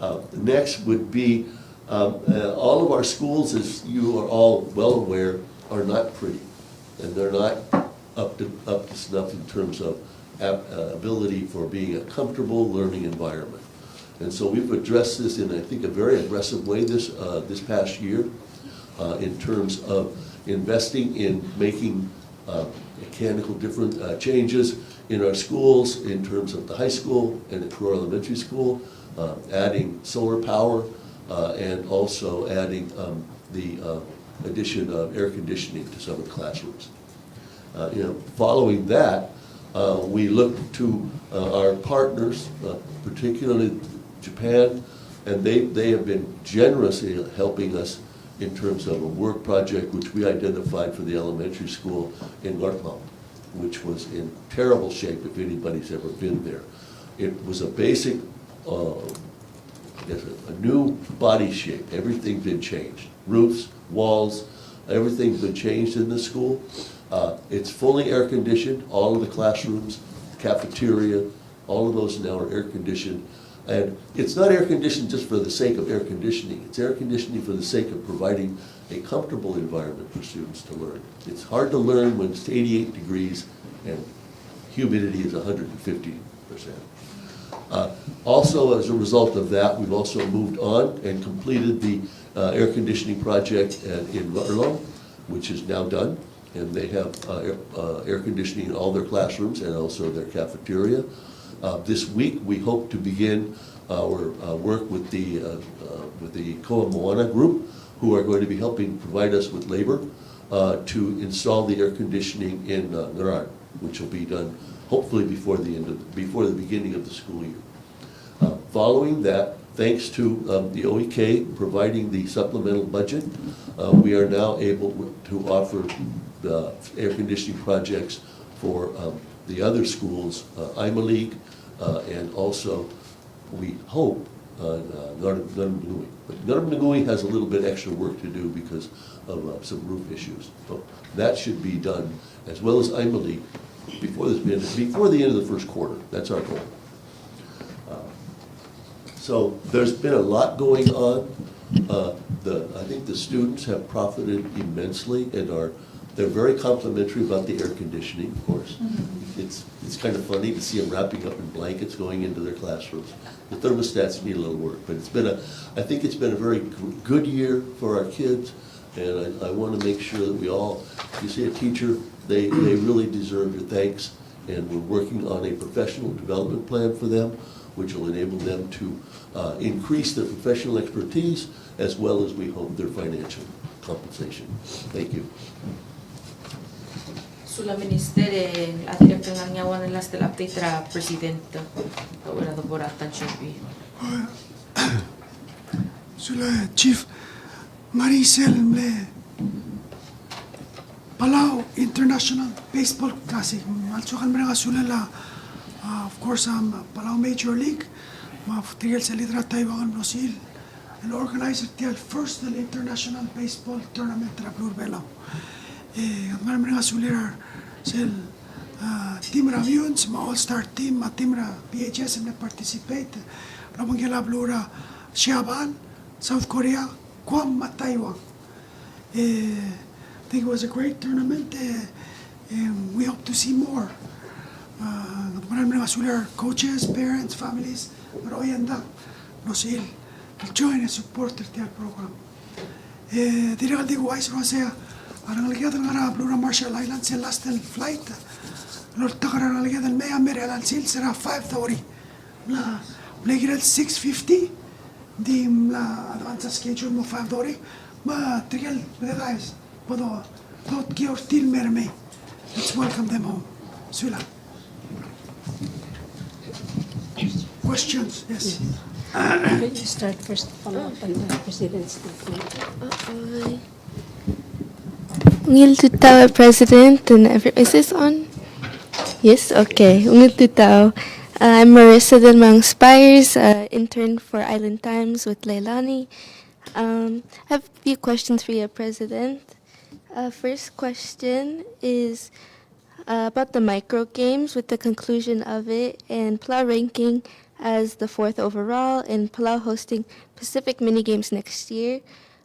Uh, next would be, um, uh, all of our schools, as you are all well aware, are not pretty, and they're not up to, up to snuff in terms of ab-, uh, ability for being a comfortable learning environment. And so we've addressed this in, I think, a very aggressive way this, uh, this past year, uh, in terms of investing in making, uh, mechanical different, uh, changes in our schools, in terms of the high school and the Koror Elementary School, uh, adding solar power, uh, and also adding, um, the uh, addition of air conditioning to some of the classrooms. Uh, you know, following that, uh, we look to uh, our partners, uh, particularly Japan, and they, they have been generously helping us in terms of a work project which we identified for the elementary school in Ngartmau, which was in terrible shape if anybody's ever been there. It was a basic, uh, I guess, a, a new body shape. Everything's been changed. Roofs, walls, everything's been changed in the school. Uh, it's fully air conditioned, all of the classrooms, cafeteria, all of those now are air conditioned. And it's not air conditioned just for the sake of air conditioning. It's air conditioning for the sake of providing a comfortable environment for students to learn. It's hard to learn when it's eighty-eight degrees and humidity is one hundred fifty percent. Uh, also, as a result of that, we've also moved on and completed the uh, air conditioning project at, in Rutherland, which is now done. And they have uh, air, uh, air conditioning in all their classrooms and also their cafeteria. Uh, this week, we hope to begin our uh, work with the uh, uh, with the Koa Moana group, who are going to be helping provide us with labor uh, to install the air conditioning in uh, Ngaraard, which will be done hopefully before the end of before the beginning of the school year. Uh, following that, thanks to um, the O E K providing the supplemental budget, uh, we are now able to offer the air conditioning projects for um, the other schools, uh, Imeliik, uh, and also we hope uh, uh, Ngar- Ngaremlengui. But Ngaremlengui has a little bit extra work to do because of uh, some roof issues. But that should be done as well as Imeliik before this before the end of the first quarter. That's our goal. Uh, so there's been a lot going on. Uh, the, I think the students have profited immensely and are they're very complimentary about the air conditioning. Of course, it's it's kind of funny to see them wrapping up in blankets going into their classrooms. The thermostats need a little work, but it's been a I think it's been a very g- good year for our kids, and I, I want to make sure that we all, if you see a teacher, they, they really deserve your thanks. And we're working on a professional development plan for them, which will enable them to uh, increase their professional expertise as well as we hope their financial compensation. Thank you. Sulang Minister, e a dirrek el ngar er ngii a one last el update er a President, e, er a debo er a Tanchobi. Sulang Chief, ngar er ngii sel mle Palau International Baseball Classic. Me a lsekum e ng mereng a sulel a, uh, of course, um, Palau Major League, me a tirke el sel lead er a Taiwan el mlo sebechir el organize er tia el first el international baseball tournament er a beluu er a Belau. E, me ng mereng a sulel er sel, uh, team er a Meyuns, me a All Star team, me a team er a P H S el mle participate, el obengkel a beluu er a Siabal, South Korea, Guam, me a Taiwan. Eh, I think it was a great tournament, eh, and we hope to see more. Uh, ng kmal mereng a sulir our coaches, parents, families, me a roienda, el mlo sebechir el join and support er tia el program. Eh, dirrek el di kuchais el uasei a rengeleked el ngar er a beluu er a Marshall Islands, sel last el flight el oltak er a rengeleked el mei a mei er chelecha el sils er a five thirty. Ng mla, mla kirel six fifty, ng di mla advance a schedule el mo five thirty, me tirke el mededaes, bo do, dokiu er tir el mei er mei. Let's welcome them home. Sulang. Questions? Yes. Can you start first, follow up on the president's statement? Uh, Ungil tutau, President, and every, is this on? Yes? Okay. Ungil tutau. Uh, I'm Marissa Delmang Spires, uh, intern for Island Times with Leilani. Um, I have a few questions for you, President. Uh, first question is, uh, about the micro games with the conclusion of it and Palau ranking as the fourth overall and Palau hosting Pacific Mini Games next year.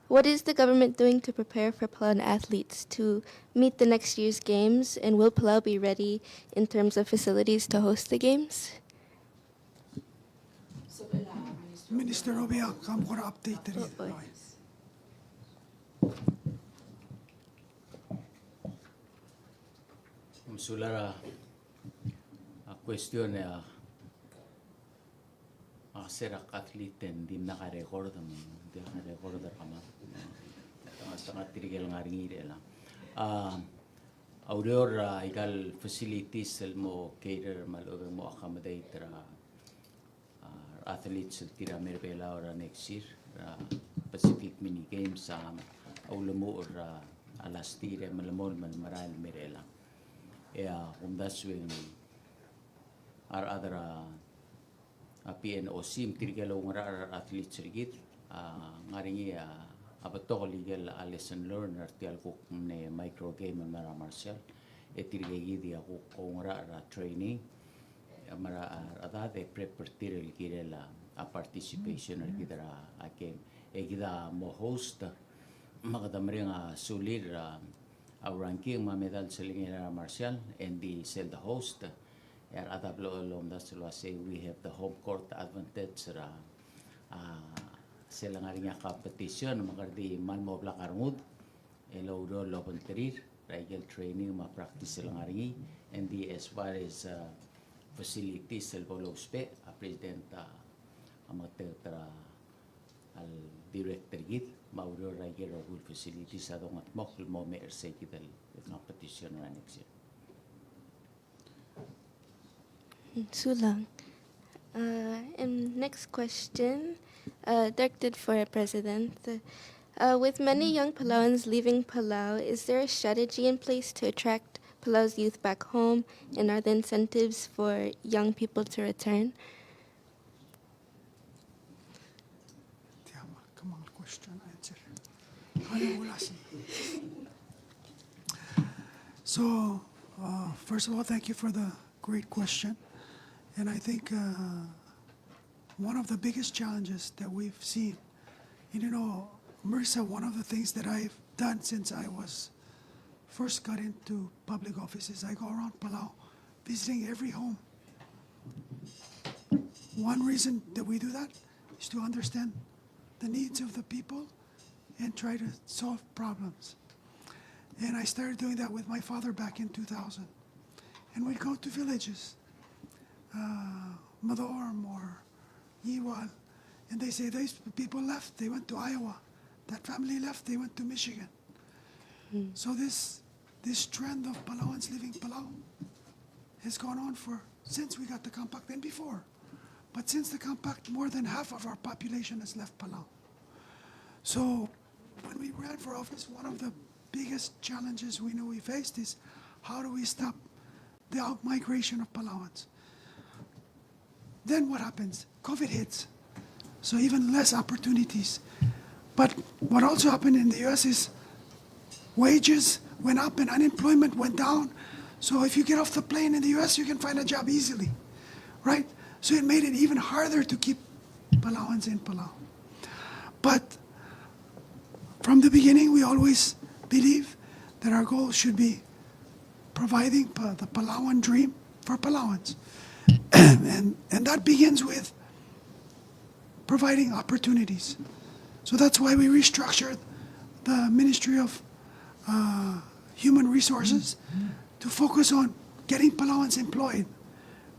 What is the government doing to prepare for Palauan athletes to meet the next year's games, and will Palau be ready in terms of facilities to host the games? Minister Robichaud, kam kora update er ngii. Ng sulang a, a question a, a, se er a athlete e ng dimlak a record, me ng diak a record er kemam. Te ngar tirke el ngar er ngii er chelechang. A, a ureor, a, aika el facilities el mo cater me a lechub e ng mo accommodate er a, a, athletes el tir a mei er a Belau er a next year, er a Pacific Mini Games, a, a ulemuchel er a, a last year e melemolem el merael el mei er chelechang. E a kumdasu e ng a rechad er a, a, P N O C me tirke el oungerachel er a athletes er kid a ngar er ngii a, a betok el ikel a lesson learned er tia el kuk mle micro game el mei er a Marshall. E tirke kid a kuk oungerachel er a training me a rechad e prep er tir el kirel a, a participation er kid er a, a game. E kid a mo host me kede mereng a sulir a, a ranking me a medal sel ngii er a Marshall, e ng di sel de host. E a rechad a blechoel el omdasu el uasei we have the home court advantage er a, a, sel ngar er ngii a competition me kede di mal mo blak a rengud el oureor el obengterir er a ikel training me a practice el ngar er ngii, e ng di as far as, a, facilities el bo lousbech, a president a, a mengeteket er a, a director er kid me a ureor er a ikel rokui el facilities a dongetmokl el mo mei er sei kid el competition er a next year. Sulang. Uh, and next question, uh, directed for President. Uh, with many young Palauans leaving Palau, is there a strategy in place to attract Palau's youth back home, and are there incentives for young people to return? Tia me a kmal question answer. Kau a ulasi. So, uh, first of all, thank you for the great question. And I think, uh, one of the biggest challenges that we've seen, and you know, Marissa, one of the things that I've done since I was first got into public office is I go around Palau visiting every home. One reason that we do that is to understand the needs of the people and try to solve problems. And I started doing that with my father back in two thousand. And we'd go to villages, uh, Medorm or Ngiwal, and they say, "These people left, they went to Iowa. That family left, they went to Michigan." So this, this trend of Palauans leaving Palau has gone on for, since we got the compact and before. But since the compact, more than half of our population has left Palau. So when we ran for office, one of the biggest challenges we knew we faced is, how do we stop the outmigration of Palauans? Then what happens? COVID hits. So even less opportunities. But what also happened in the U S is wages went up and unemployment went down. So if you get off the plane in the U S, you can find a job easily, right? So it made it even harder to keep Palauans in Palau. But from the beginning, we always believe that our goal should be providing pa-, the Palauan dream for Palauans. And, and that begins with providing opportunities. So that's why we restructured the Ministry of, uh, Human Resources to focus on getting Palauans employed.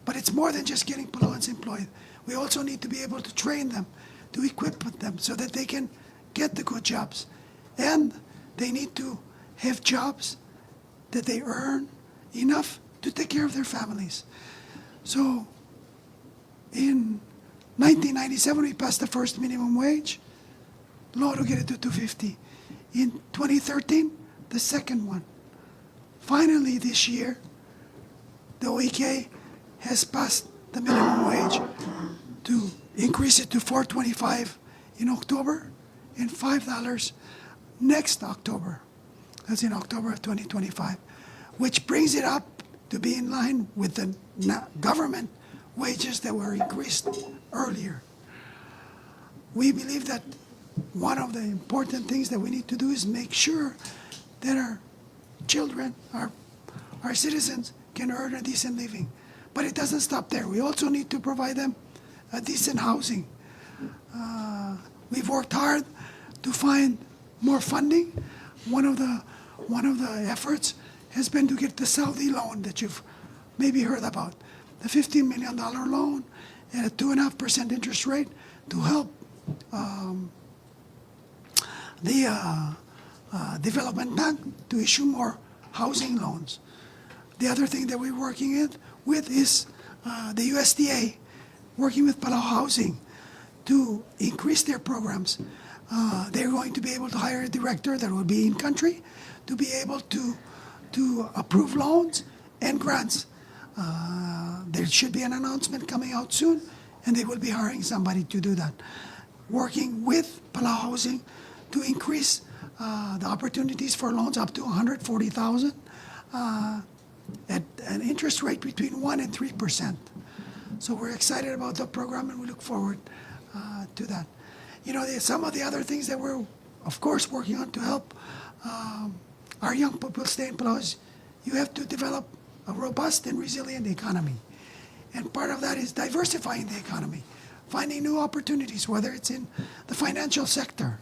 But it's more than just getting Palauans employed. We also need to be able to train them, to equip them so that they can get the good jobs. And they need to have jobs that they earn enough to take care of their families. So in nineteen ninety-seven, we passed the first minimum wage law to get it to two fifty. In twenty thirteen, the second one. Finally, this year, the O E K has passed the minimum wage to increase it to four twenty-five in October and five dollars next October. That's in October of twenty twenty-five, which brings it up to be in line with the na-, government wages that were increased earlier. We believe that one of the important things that we need to do is make sure that our children, our, our citizens can earn a decent living. But it doesn't stop there. We also need to provide them a decent housing. Uh, we've worked hard to find more funding. One of the, one of the efforts has been to get the Saudi loan that you've maybe heard about, the fifteen million dollar loan at a two and a half percent interest rate to help, um, the, uh, uh, Development Bank to issue more housing loans. The other thing that we're working with, with is, uh, the U S D A, working with Palau Housing to increase their programs. Uh, they're going to be able to hire a director that will be in country to be able to, to approve loans and grants. Uh, there should be an announcement coming out soon, and they will be hiring somebody to do that. Working with Palau Housing to increase, uh, the opportunities for loans up to a hundred forty thousand, uh, at an interest rate between one and three percent. So we're excited about the program, and we look forward, uh, to that. You know, the, some of the other things that we're, of course, working on to help, um, our young people stay in Palau is you have to develop a robust and resilient economy. And part of that is diversifying the economy, finding new opportunities, whether it's in the financial sector,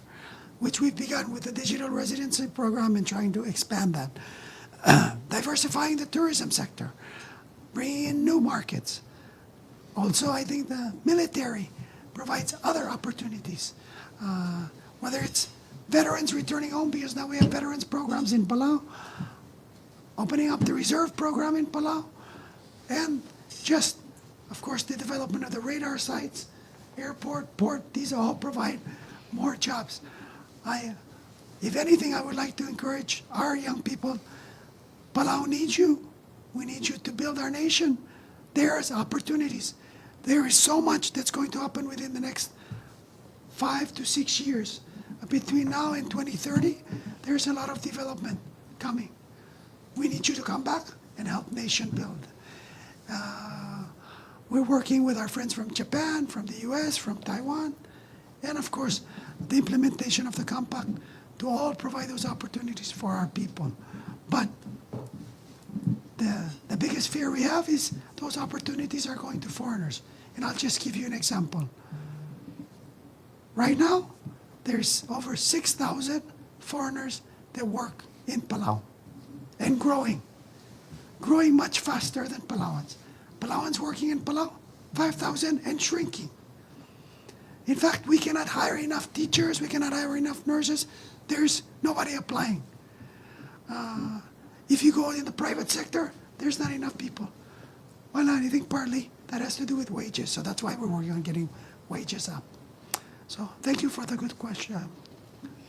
which we've begun with the digital residency program and trying to expand that. Diversifying the tourism sector, bringing in new markets. Also, I think the military provides other opportunities, uh, whether it's veterans returning home, because now we have veterans programs in Palau, opening up the reserve program in Palau, and just, of course, the development of the radar sites, airport, port, these all provide more jobs. I, if anything, I would like to encourage our young people, Palau needs you. We need you to build our nation. There's opportunities. There is so much that's going to happen within the next five to six years. Between now and twenty thirty, there's a lot of development coming. We need you to come back and help nation build. Uh, we're working with our friends from Japan, from the U S, from Taiwan, and of course, the implementation of the compact to all provide those opportunities for our people. But the, the biggest fear we have is those opportunities are going to foreigners. And I'll just give you an example. Right now, there's over six thousand foreigners that work in Palau and growing, growing much faster than Palauans. Palauans working in Palau, five thousand and shrinking. In fact, we cannot hire enough teachers, we cannot hire enough nurses. There's nobody applying. Uh, if you go in the private sector, there's not enough people. Well, I think partly that has to do with wages, so that's why we're working on getting wages up. So, thank you for the good question.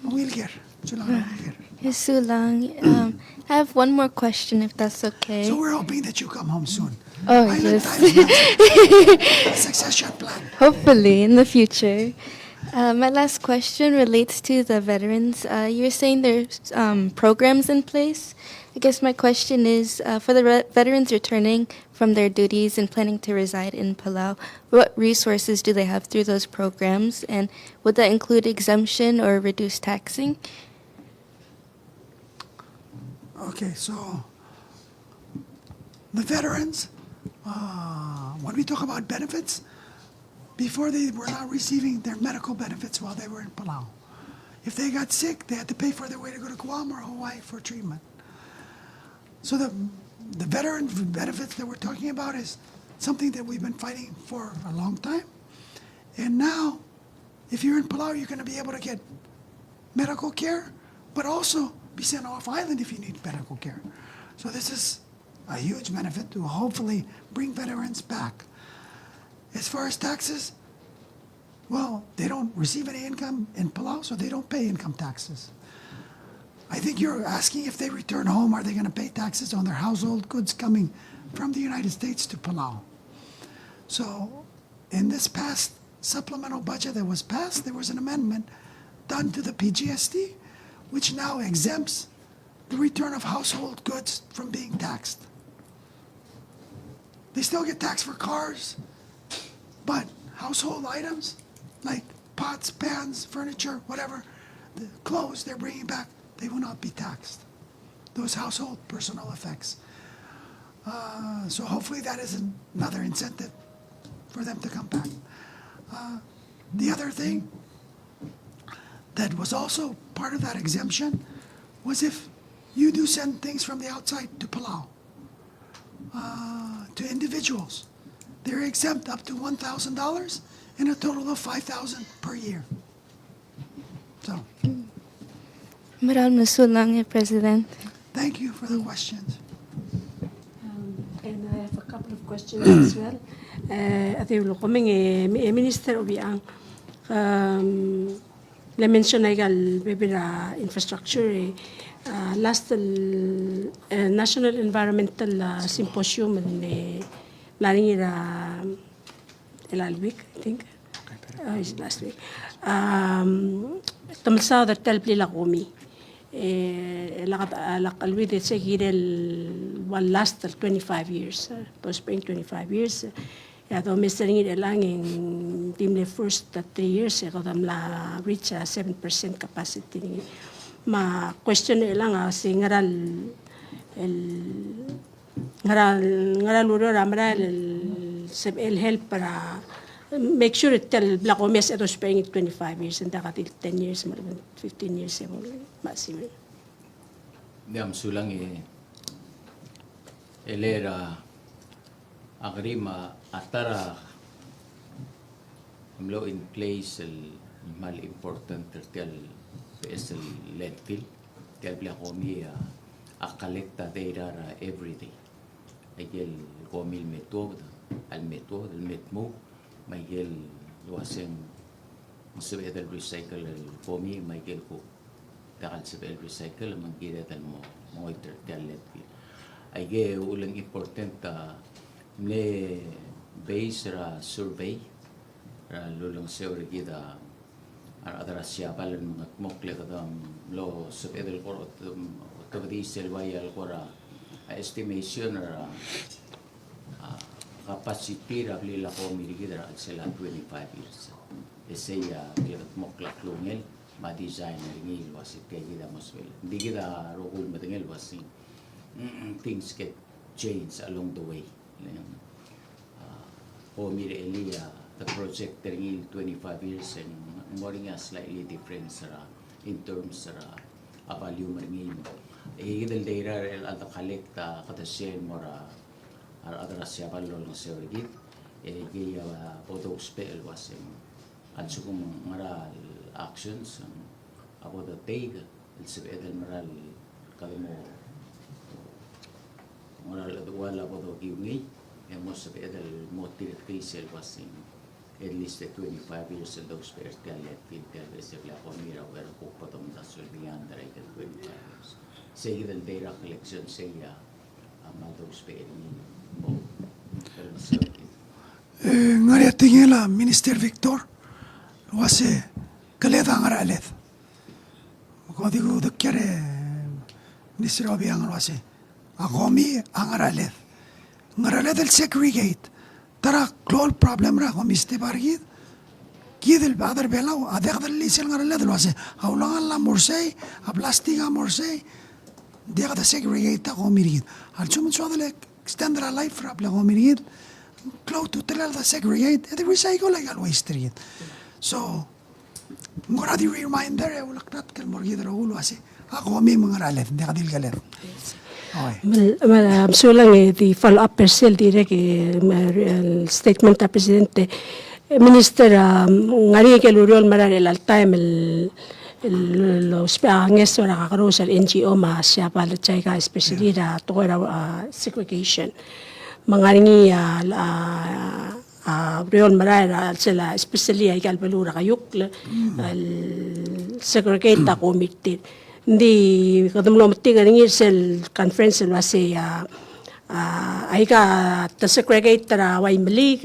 Wilger, Sulang Wilger. Yes, Sulang. Um, I have one more question, if that's okay. So we're hoping that you come home soon. Oh, yes. Succession plan. Hopefully, in the future. Uh, my last question relates to the veterans. Uh, you were saying there's, um, programs in place. I guess my question is, uh, for the re- veterans returning from their duties and planning to reside in Palau, what resources do they have through those programs, and would that include exemption or reduced taxing? Okay, so the veterans, uh, when we talk about benefits, before they were not receiving their medical benefits while they were in Palau. If they got sick, they had to pay for their way to go to Guam or Hawaii for treatment. So the, the veteran benefits that we're talking about is something that we've been fighting for a long time. And now, if you're in Palau, you're gonna be able to get medical care, but also be sent off island if you need medical care. So this is a huge benefit to hopefully bring veterans back. As far as taxes, well, they don't receive any income in Palau, so they don't pay income taxes. I think you're asking if they return home, are they gonna pay taxes on their household goods coming from the United States to Palau? So, in this past supplemental budget that was passed, there was an amendment done to the P G S T, which now exempts the return of household goods from being taxed. They still get taxed for cars, but household items like pots, pans, furniture, whatever, the clothes they're bringing back, they will not be taxed. Those household personal effects. Uh, so hopefully that is an- another incentive for them to come back. Uh, the other thing that was also part of that exemption was if you do send things from the outside to Palau, uh, to individuals, they're exempt up to one thousand dollars and a total of five thousand per year. So, Meral mesulang, e President. Thank you for the questions. Um, and I have a couple of questions as well. Uh, a di ulekomeng, e, e Minister Obichang, um, le mention aika el bebil er a infrastructure, e, uh, last el, uh, National Environmental, uh, Symposium, el, e, mla er ngii er a, el last week, I think. Uh, it's last week. Um, te mle saod er tia el blil a komi. E, lak, lak el with se kirel ua last el twenty-five years, e, those past twenty-five years, e, a domes er ngii er chelechang e ng di mle first three years, e kede mla reach a seven percent capacity er ngii. Me a question er chelechang a se ngera el, el Ngera, ngera el ureor a merael el sebechel help er a make sure tia el blil a komi a se those past twenty-five years, ng diak di el ten years, me a fifteen years e bo me a simer. Ng di a mesulang e, e le er a, a kerim a ta er a mlo in place el kmal important er tia el beches el landfill, tia el blil a komi a, a collect a data er a every day. Aike el komi el me tuobed, el me tuobed, el me dmuu, me aike el uaseng ng sebeched el recycle el komi, me aike el kuk diak el sebechel el recycle, me ng kired el mo, mo ngoit er tia el landfill. Aike uchul e ng important a mle base er a survey er a lulengeseu er kid a, a rechad er a Siabal el mengetmokl e kede mlo sebeched el kora otebedii sel uaia el kora, a, estimation er a, a, capacity er a blil a komi er kid er a chelsel a twenty-five years. E sei a kldmokl a klungel me a design er ngii el uase tia kid a mo sebechel. Ng di kid a rokui el medengei el uase, mm, things get change along the way. A, komi er a elii a, the project er ngii el twenty-five years e ng mo er ngii a slightly difference er a, in terms er a, a volume er ngii. E kid el data er a, a de collect a kede sel mo er a, a rechad er a Siabal el olengeseu er kid. E kid a bo dousbech el uaseng a lsekum ng ngera el actions a bo de take el sebeched el mera el kede mo, ngera el cheduchel a bo dokiu ngii, e mo sebeched el mo tir er tir sel uaseng at least a twenty-five years el dousbech er tia el landfill, tia el beches el blil a komi er a uchei er a kuk bo domdasu el beyond er aike el twenty-five years. Sei kid el data collection sei a, a kmal dousbech er ngii. E, ng ngar er ngii a tekingel a Minister Victor el uase keled a ngercheled. Me ko di kudekiang e Minister Obichang el uase a komi a ngercheled. Ngercheled el segregate. Ta er a klou el problem er a komi step er kid. Kid el chad er a Belau a diak de list el ngercheled el uase a ulengall a mo er sei, a plastik a mo er sei. Diak de segregate a komi er kid. A lsekum ng soad el extend er a life er a blil a komi er kid, klou a ultutelel a de segregate, e de recycle aika el waste er kid. So, ng kora di reminder e uleklatk el mo er kid el rokui el uase a komi me ng ngercheled, ng diak di el keled. Oi. Me a, me a, mesulang e di follow up er sel dirrek e, me a, el statement er a President e, Minister, a, ng ngar er ngii aike el ureor el merael er chelecha el taem el, el, el ousbech a ngeso er a kakerous er a N G O me a Siabal er a JICA, especially er a tekoi er a, a, segregation. Me ng ngar er ngii a, a, a ureor el merael er a chelsel a, especially aika el beluu er a Keiukl, el segregate a komi er tir. Ng di kede mlo metik er ngii er sel conference el uasei a, a, aika te segregate er a Waimeliik,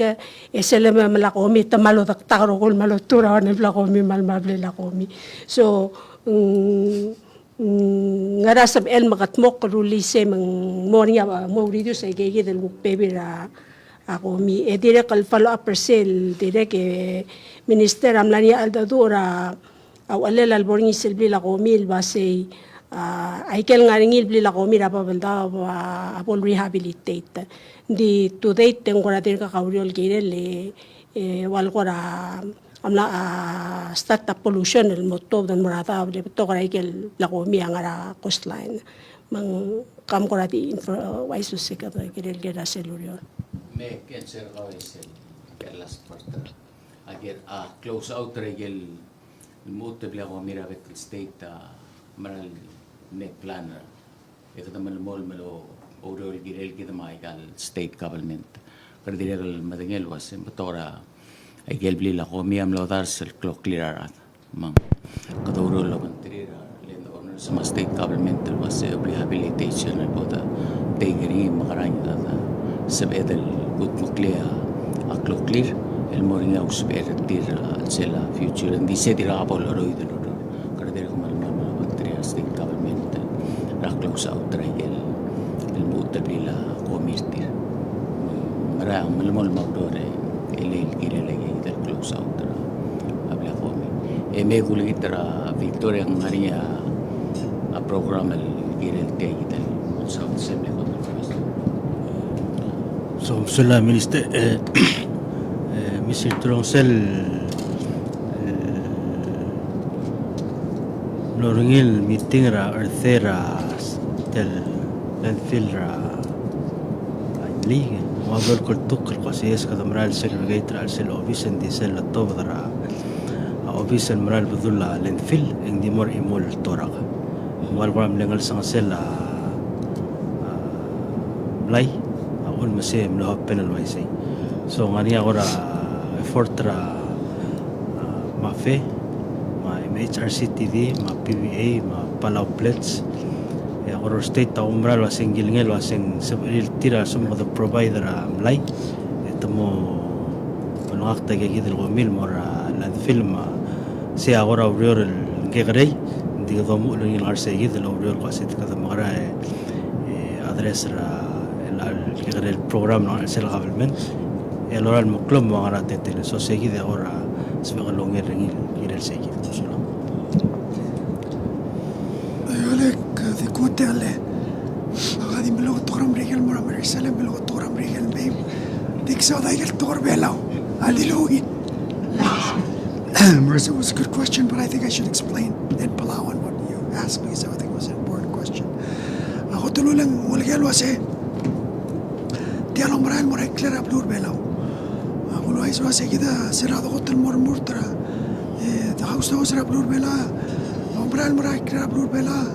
e sel me, me a komi te mlo dektak el rokui el mlo tur a one el blil a komi me a, me a blil a komi. So, mm, mm, ngera sebechel el mekedmokl el rullii sei me ng mo er ngii a, mo reduce aike kid el kuk bebil er a, a komi. E dirrek el follow up er sel, dirrek e Minister a mla er ngii a cheldecheduch er a, a uchelel a lebo er ngii sel blil a komi el uasei, a, aike el ngar er ngii el blil a komi er a Babeldaob a, a bo el rehabilitate. Ng di to date e ng kora dirkak a ureor el kirel e, e ua el kora a mla, a, start a pollution el mo tuobed el mo er a daob, le betok er aike el blil a komi a ngar er a coastline. Me ng kam kora di info, uaisei se kede kirel el kirel er sel ureor. Me ke answer er kau er sel, ke last part er a, a ke, a, close out er aike el lmuut el blil a komi er a bek el state a, mera el mle plan er a, e kede melemolem el oureor el kirel kid me aika el state government. Kede dirrek el medengei el uase ng betok er a ikel blil a komi a mlo dars el kloklir a rechad. Me ng kede oureor el obengterir a land owners me a state government el uase rehabilitation el bo de take er ngii me kerain e de sebeched el kudmeklii a kloklir el mo er ngii a usbechel er tir er sel future. Ng di se dirkak bo lecheroid el oureor. Kede dirrek el melemolem el obengterir a state government er a close out er a ikel lmuut el blil a komi er tir. Me ng melemolem a ureor el kirel aike el close out er a blil a komi. E me kulengit er a Victoria e ng ngar er ngii a program el kirel tia kid el close out, se mle kot el first. So, sulang Minister, e, e, Mister Truong, sel, e, mlo er ngii el meeting er a, er tia el landfill er a Imeliik, ng ua bo el kultuk el kmo se kede mera el segregate er a sel obis, ng di sel letobed er a, a obis el mera el bedul a landfill, e ng di mo er a chimo el torak. Ng ua el kora mle ngelsengesel a, a, mlai, a uchul me se mlo happen el uaisei. So, ng ngar er ngii a kora effort er a, a, MAFE, me a M H R C T D, me a P V A, me a Palau Pledge. E a kora state a oumera el uase ng kilengei el uase ng sebechir el tir a lsekum kede provide er a mlai, e te mo olengakt aika kid el komi el mo er a landfill me se a kora ureor el kekerei, ng di kede omuchel er ngii el ngar er sei kid el oureor el kmo se kede mekera e, e, address er a, el, el kekerei el program el ngar er sel government, e lorael el meklou me ng ngar er a teletelel. So sei kid a kora sebechek el onger er ngii el kirel sei kid. Sulang. Aika el, e, di kot el, a ka di mlo tekoi er a Merikel el mo er a Merikel, e mlo tekoi er a Merikel el mei. Di ksaod aike el tekoi er a Belau a dilu. Marissa, it was a good question, but I think I should explain in Palauan what you asked, because I think it was an important question. A kot el uleng, uleker el uase tia el oumera el mo er a ikrel a beluu er a Belau. A, kuk uaisei el uase kid a se er a dekot el mo remurt er a, e, the house to house er a beluu er a Belau, oumera el mo er a ikrel a beluu er a Belau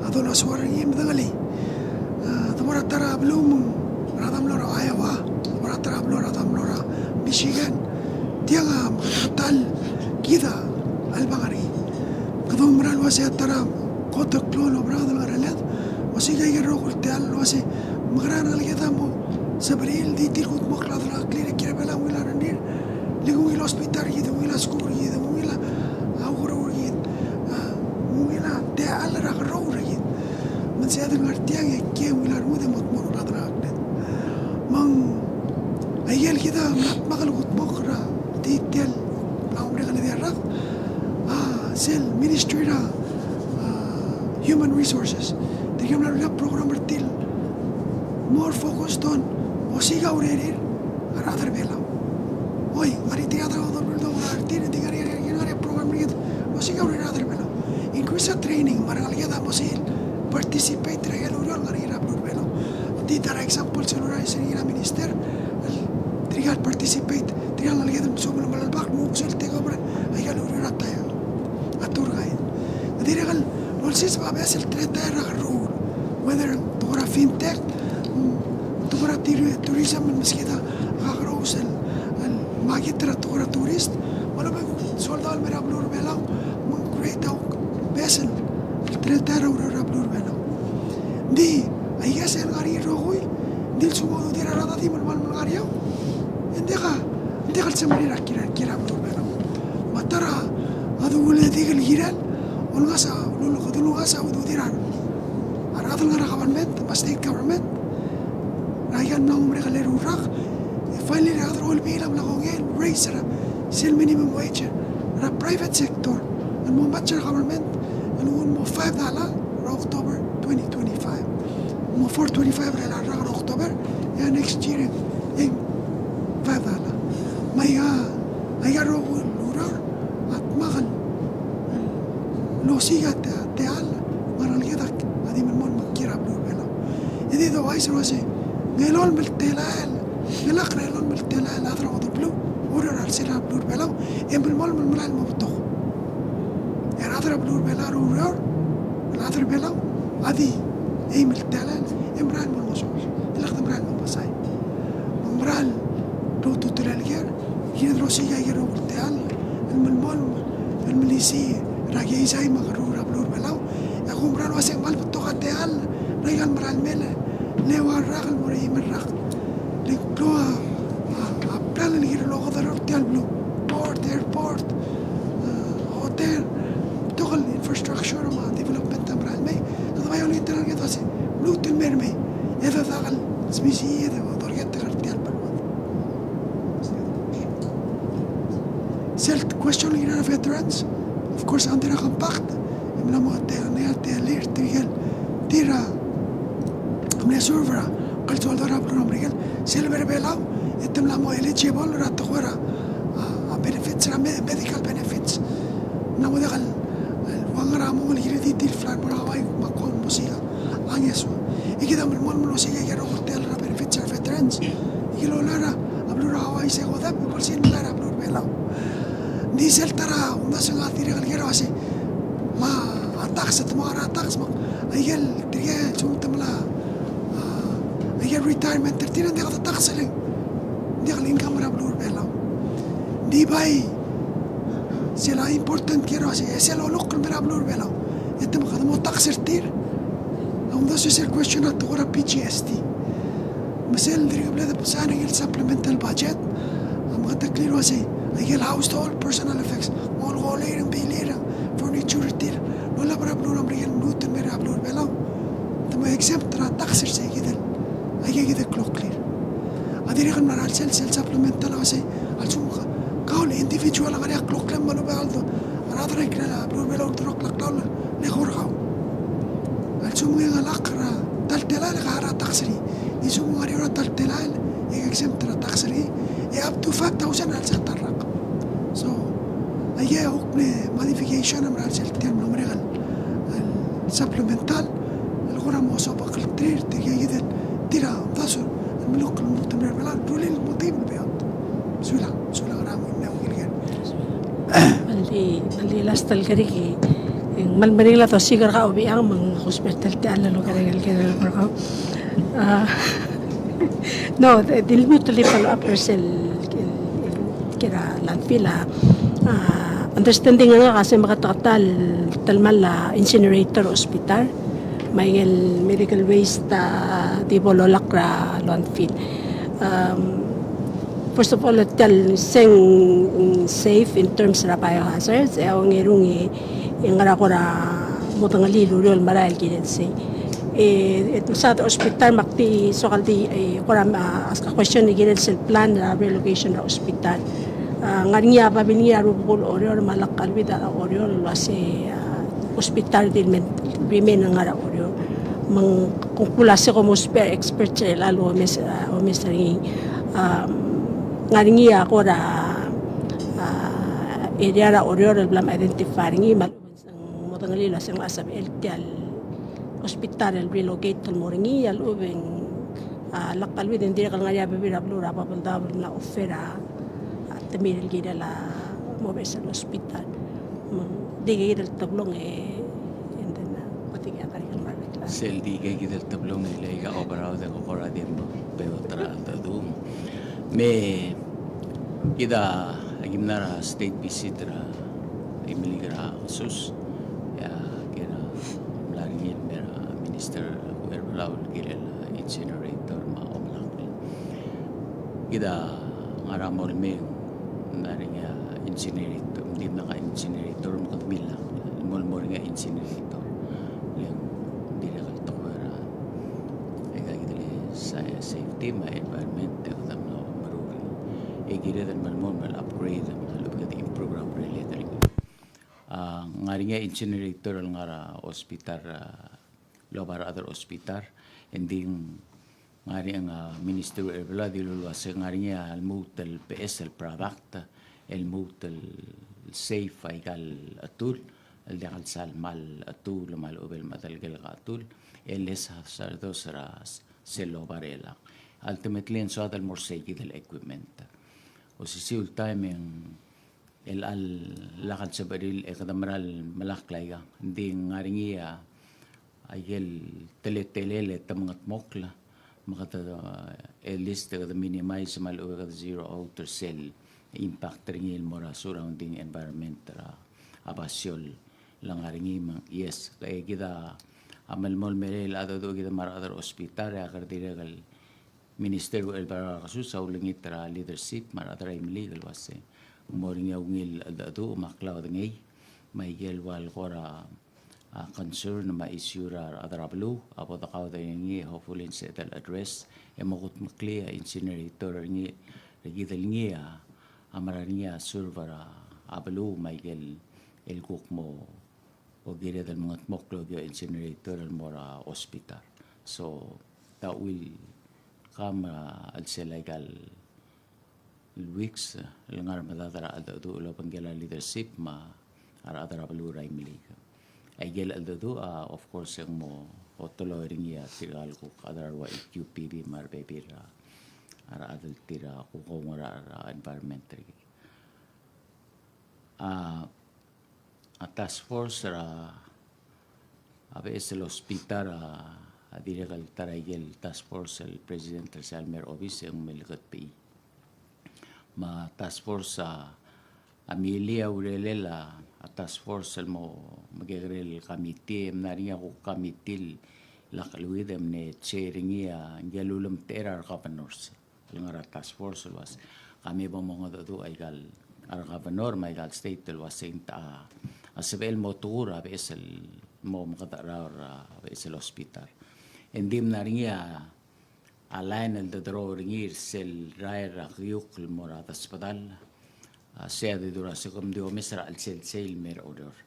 a dolesoak er ngii me dengelii. A, de bo er a ta er a beluu me ng rechad a mlo er a Iowa, de bo er a ta er a beluu e rechad a mlo er a Michigan. Tiang a meketeketang el kid a chelebangel er ngii. Kede oumera el uase a ta er a kot el klou el oberaod el ngar er a cheled, osiik aike el rokui el techall el uase mekerang e ngeleked a mo sebechir el di tir kudmokl a delengcheklir e kiei er a Belau a ungil a rengrir, le ng ungil a hospital er kid, ungil a skuul er kid, ungil a ukeruul er kid, a, ungil a techall er a kerruul er kid. Me ng sebeched el ngar tiang e kiei e ungil a rengud e mo dmokl a delengcheklir. Me ng aike el kid a mla dmak el kudmokl er a di tia el mla mo merek el di a rak, a, sel Ministry er a, a, Human Resources. Tirke a mla rullii a program er tir el more focused on osiik a urerir a rechad er a Belau. Oi, ngar er ngii tirke el chad er a odobel el doureor er tir, e di ngar er ngii, ngar er ngii a program er kid el osiik a urerir a rechad er a Belau. Increase a training me a rengeleked a mo sei el participate er aike el ureor el ngar er ngii er a beluu er a Belau. Di ta er a example sel ureor er ngii er a minister, el tirke el participate, tirke el ngeleked el mesuub el melalbak, mo ousbech el take over aike el ureor er a taem, a tour guide. Dirrek el olsiseb a beches el teletael er a kerruul, whether tekoi er a fintech, mm, tekoi er a tour-, tourism, el meskid a kakerous el, el market er a tekoi er a tourist, me a lebo el soldau el mei er a beluu er a Belau, me ng create a beches el teletael er a ureor er a beluu er a Belau. Ng di, aike sel ngar er ngii el rokui, ng di lsekum a ududir a rechad a di melemolem el ngar er eou, e ng diak, ng diak el semeriar a kiei, kiei er a beluu er a Belau. Me a ta er a, a duledikel kirel, olengasech a, ul-, olengasech a ududir a, a rechad el ngar er a government, me a state government, er aike el mla mo merek el eru el rak, e finally er a rechad er a olbiil a mla kongei el raise er a sel minimum wage er a private sector el mo match er a government el mo five dollar er a October twenty twenty-five. Mo four twenty-five er a rak er a October, e a next year e ng five dollar. Me aika, aika el rokui el ureor a dmak el osiik a te-, techall me a rengeleked a di melemolem el kiei er a beluu er a Belau. E di douchais el uase ng elolem el telael, ng lak er a elolem el telael a rechad er a odebeluu el oureor er a sel beluu er a Belau, e melemolem el merael el mo betok. E a rechad er a beluu er a Belau el oureor Chad er Belau a di eim el telael, e merael el mo ngosuir, e le kede merael el mo basai. Me ng merael el ultutelel ker, kired el osiik a ikel rokui el telael el melemolem el melisiich er a keizai me a kerruul er a beluu er Belau. E ak oumera el uasei ng kmal betok a telael er a ikal merael mei el eua el rak el mo er a eim el rak. Le ng klou a, a, a plan el kirel el okedei er tia el beluu, port, airport, a, hotel, betok el infrastructure me a development a merael mei. Kede bai olengit er kid el uasei, lmuut el mei er mei, e de dak el smisichii e de otorkettek er tia el beluu. Sel question el kirel a veterans, of course, under a compact, e mla mo tia, ng tia el lir, tirke el, tir a mle serve er a, kal soldau er a beluu er a Merikel, sel lebo er a Belau, e te mla mo eligible er a tekoi er a, a, a benefits er a me-, medical benefits. Ng mla mo diak el, el ua ngar er a mong el kired el di el fly el mo er a Hawaii me a kuk mo osiik a ngeso. E kid a melemolem el osiik a ikel rokui el telael er a benefits er a veterans. E kid a loia er a beluu er a Hawaii se kodep, e bo lsebechir el melai er a beluu er a Belau. Ng di sel ta er a omdasu e ng dirrek el ker el uasei, me a tax, te mo ngar er a tax, me a ikel tirke el lsekum te mla, a, a ikel retirement er tir a ng diak de tax er ngii. Ng diak el income er a beluu er a Belau. Ng di bai sel important el ker el uasei, e sel olukl el mei er a beluu er a Belau, e te mo, kede mo tax er tir. A omdasu e sel question a tekoi er a P G S T. Me sel dirrek el bla de pass er ngii el supplemental budget a meketeklii el uasei, a ikel household personal effects, molekoi er a bill er a furniture er tir el olab er a beluu er a Merikel el lmuut el mei er a beluu er a Belau, te mo exempt er a tax er sei kid el, a ikakid el kloklii. A dirrek el mla er a sel, sel supplemental a uasei, a lsekum kau el individual a ngar er ngii a kloklem me a lechub e a rechad er a ikrel a beluu er a Belau el dirrek el klou el eko er kau, a lsekum ng ngar er ngii a lak er a ta el telael e ke ngar er a tax er ngii. Ng di lsekum ng ngar er eou er a ta el telael e ke exempt er a tax er ngii, e up to five thousand a lsebechel el rak. So, aike a kuk mle modification a mla er a sel tia el mlo merek el, el supplemental, el kora mo sobeklterir tirke kid el, tir a omdasu el melukl el lmuut el mei er a Belau el rullii el mo teim el beot. Sulang, sulang er a mui mle ungil ker. Mle, mle last el kerik, e ng mle meringel a dosiik er kau Obichang me ng kusbet el tia el lolekoi er a ikel ker el kau. A, no, di, di lmuut el di follow up er sel, el, el, ker a landfill a, a, understanding er ngak a se meketeketang el telemall a incinerator er a hospital me a ikel medical waste a di bo lolak er a landfill. Um, first of all, tia el se ng safe in terms er a biohazards, e a ongerung e, e ngera kora modengelii el ureor el merael el kirel sei. E, e, mesa a hospital me ak di soak el di, e, kora, a, ask a question el kirel sel plan er a relocation er a hospital. A, ngar er ngii a babilngir a rubekul Oreor me a lak a leuid a Oreor el uasei, a, hospital di el men, remain el ngar er a Oreor. Me ng kuk bla se kom ousbech a experts er chelecha el omes, a, omes er ngii. A, ngar er ngii a kora, a, area er a Oreor el bla me identify er ngii me a lechub e ng modengelii el uasei ng locha sebechel tia el hospital el relocate el mo er ngii, a lechub e ng, a, lak a leuid e ng dirrek el ngar er ngii a bebil er a beluu er a Babeldaob el mla offer a, a, temir el kirel a mo beches el hospital. Me ng di kid el teblong e, and then, a, ko di kid a ngar er ngii el mla er a sel di kid el teblong e le aika oberaod e ko kora di mo beot er a cheldecheduch. Me kid a, aki mla er a state visit er a Imeliik er a kesus, e a ker a mla er ngii el mer a minister er a Belau el kirel a incinerator me a omelakl. Kid a ngar er a mong el mei, ng ngar er ngii a incinerator, ng dimlak a incinerator me kede millak el mo, mo er ngii a incinerator. Le ng dirrek el tekoi er a, e, aika kid el sa-, safety me a environment e kede mlo meruul. E kired el melemolem el upgrade me a lechub e kede improve er a urered er ngii. A, ngar er ngii a incinerator el ngar er a hospital, a, el oba er a other hospital, e ng di ng ngar er ngii a, a, minister er a Belau a dilu el uasei ng ngar er ngii a lmuut el beches el product, el lmuut el safe aika el chetul, el diak el sal mal chetul me a lechub e le mechedelekelek a chetul, e less hazardous er a s-, sel oba er chelechang. Ultimately e ng soad el mo er sei kid el equipment. Osisiu el taem e ng el chelecha el lak el sebechir e kede mera el melakl aika. Ng di ng ngar er ngii a, aike el teletelel e te mengetmokl, me kede, eh, at least kede minimize me a lechub e kede zero out er sel impact er ngii el mo er a surrounding environment er a basio el ngar er ngii. Me ng, yes, e kid a melemolem el cheldecheduch kid me a rechad er a hospital, e a kede dirrek el Minister Uchelbar er a Kesus a ulengit er a leadership me a rechad er a Imeliik el uase ng mo er ngii a ungil cheldecheduch me a klaodengei me aike el ua el kora, a, concern me a issue er a rechad er a beluu a bo dekaudengei, hopefully ng sebeched el address e mo kudmeklii a incinerator er ngii, er kid el ngii a, a mera er ngii a serve er a beluu me aike el, el kuk mo okired el mengetmokl el okiu a incinerator el mo er a hospital. So that will come, a, el sel aika el weeks, a, el ngar er a medad er a cheldecheduch el obengkel a leadership me a rechad er a beluu er a Imeliik. Aike el cheldecheduch, a, of course, e ng mo oteloi er ngii a tirka el kuk chad er a rua E Q P B me a rebebil er a, a rechad el tir a kuk oungerachel er a environment er kid. A, a task force er a, a beches el hospital a, a dirrek el ta er aike el task force el president er sel mei er a obis e ng mle ketbechii. Me a task force a, a milii a urerel a, a task force el mo mekekerei el committee, e mla er ngii a kuk committee el lak lluid e mle chair er ngii a ngike el ulemtechei er a re governors el ngar er a task force el uase ka me bo mongedecheduch aika el, a re governor me aika el state el uase ng ta a sebechel el mo tekoi er a beches el mo mekedecherau er a beches el hospital. E ng di mla er ngii a, a line el dedraw er ngii er sel rael er a keiukl el mo er a desbedall. A, sei a di dura se kom di omes er a chelsel sei el mei er a Oreor.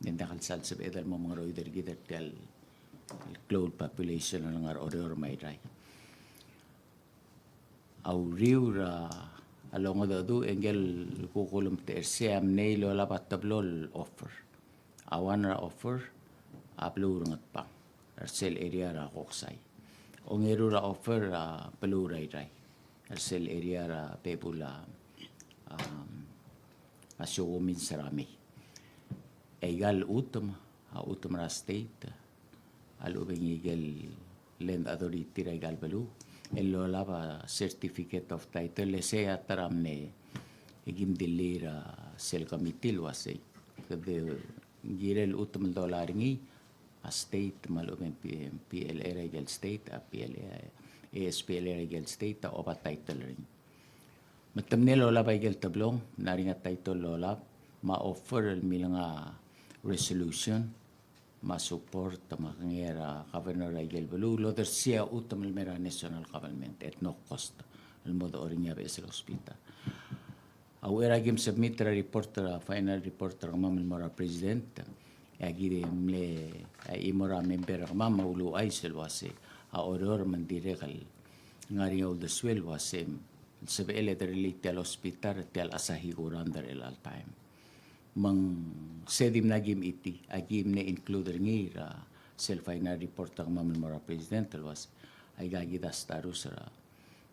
Ng diak el sal sebeched el mo mengeroid er kid er tia el klou el population el ngar er a Oreor me a Irrai. A uriul er a longedecheduch e ngike el kuk ulemtechei er sei a mlei el olab a teblo el offer. A one er a offer a beluu er a Ngatpang er sel area er a Koksai. Ongeru er a offer a beluu er a Irrai er sel area er a bebul a, um, a Siououmins er a mei. E aika el chutem, a chutem er a state a lechub e ngike el land authority er aika el beluu el lolab a certificate of title, e sei a ta er a mle, e kim dilii er sel committee el uasei kede, ng kirel chutem el dolai er ngii, a state me a lechub e ng P-, P L A er aike el state, a P L A, A S P L A er aike el state a oba title er ngii. Me te mle lolab aike el teblong, ng ngar er ngii a title el lolab, me a offer el milenga resolution me a support me a kengei er a governor er aike el beluu el odersii a chutem el mei er a national government at no cost el mo dechor er ngii a beches el hospital. A uchei er a kim submit er a report er a, final report er kemam el mo er a president, e aki mle, e, chimo er a member er kemam a uluuchais el uasei a Oreor me ng dirrek el ngar er ngii a uldesuel el uasei el sebechel e derellii tia el hospital er tia el Asahi Kurand er chelecha el taem. Me ng se dimlak kim chitii, aki mle include er ngii er a sel final report er kemam el mo er a president el uasei aika kid a status er a,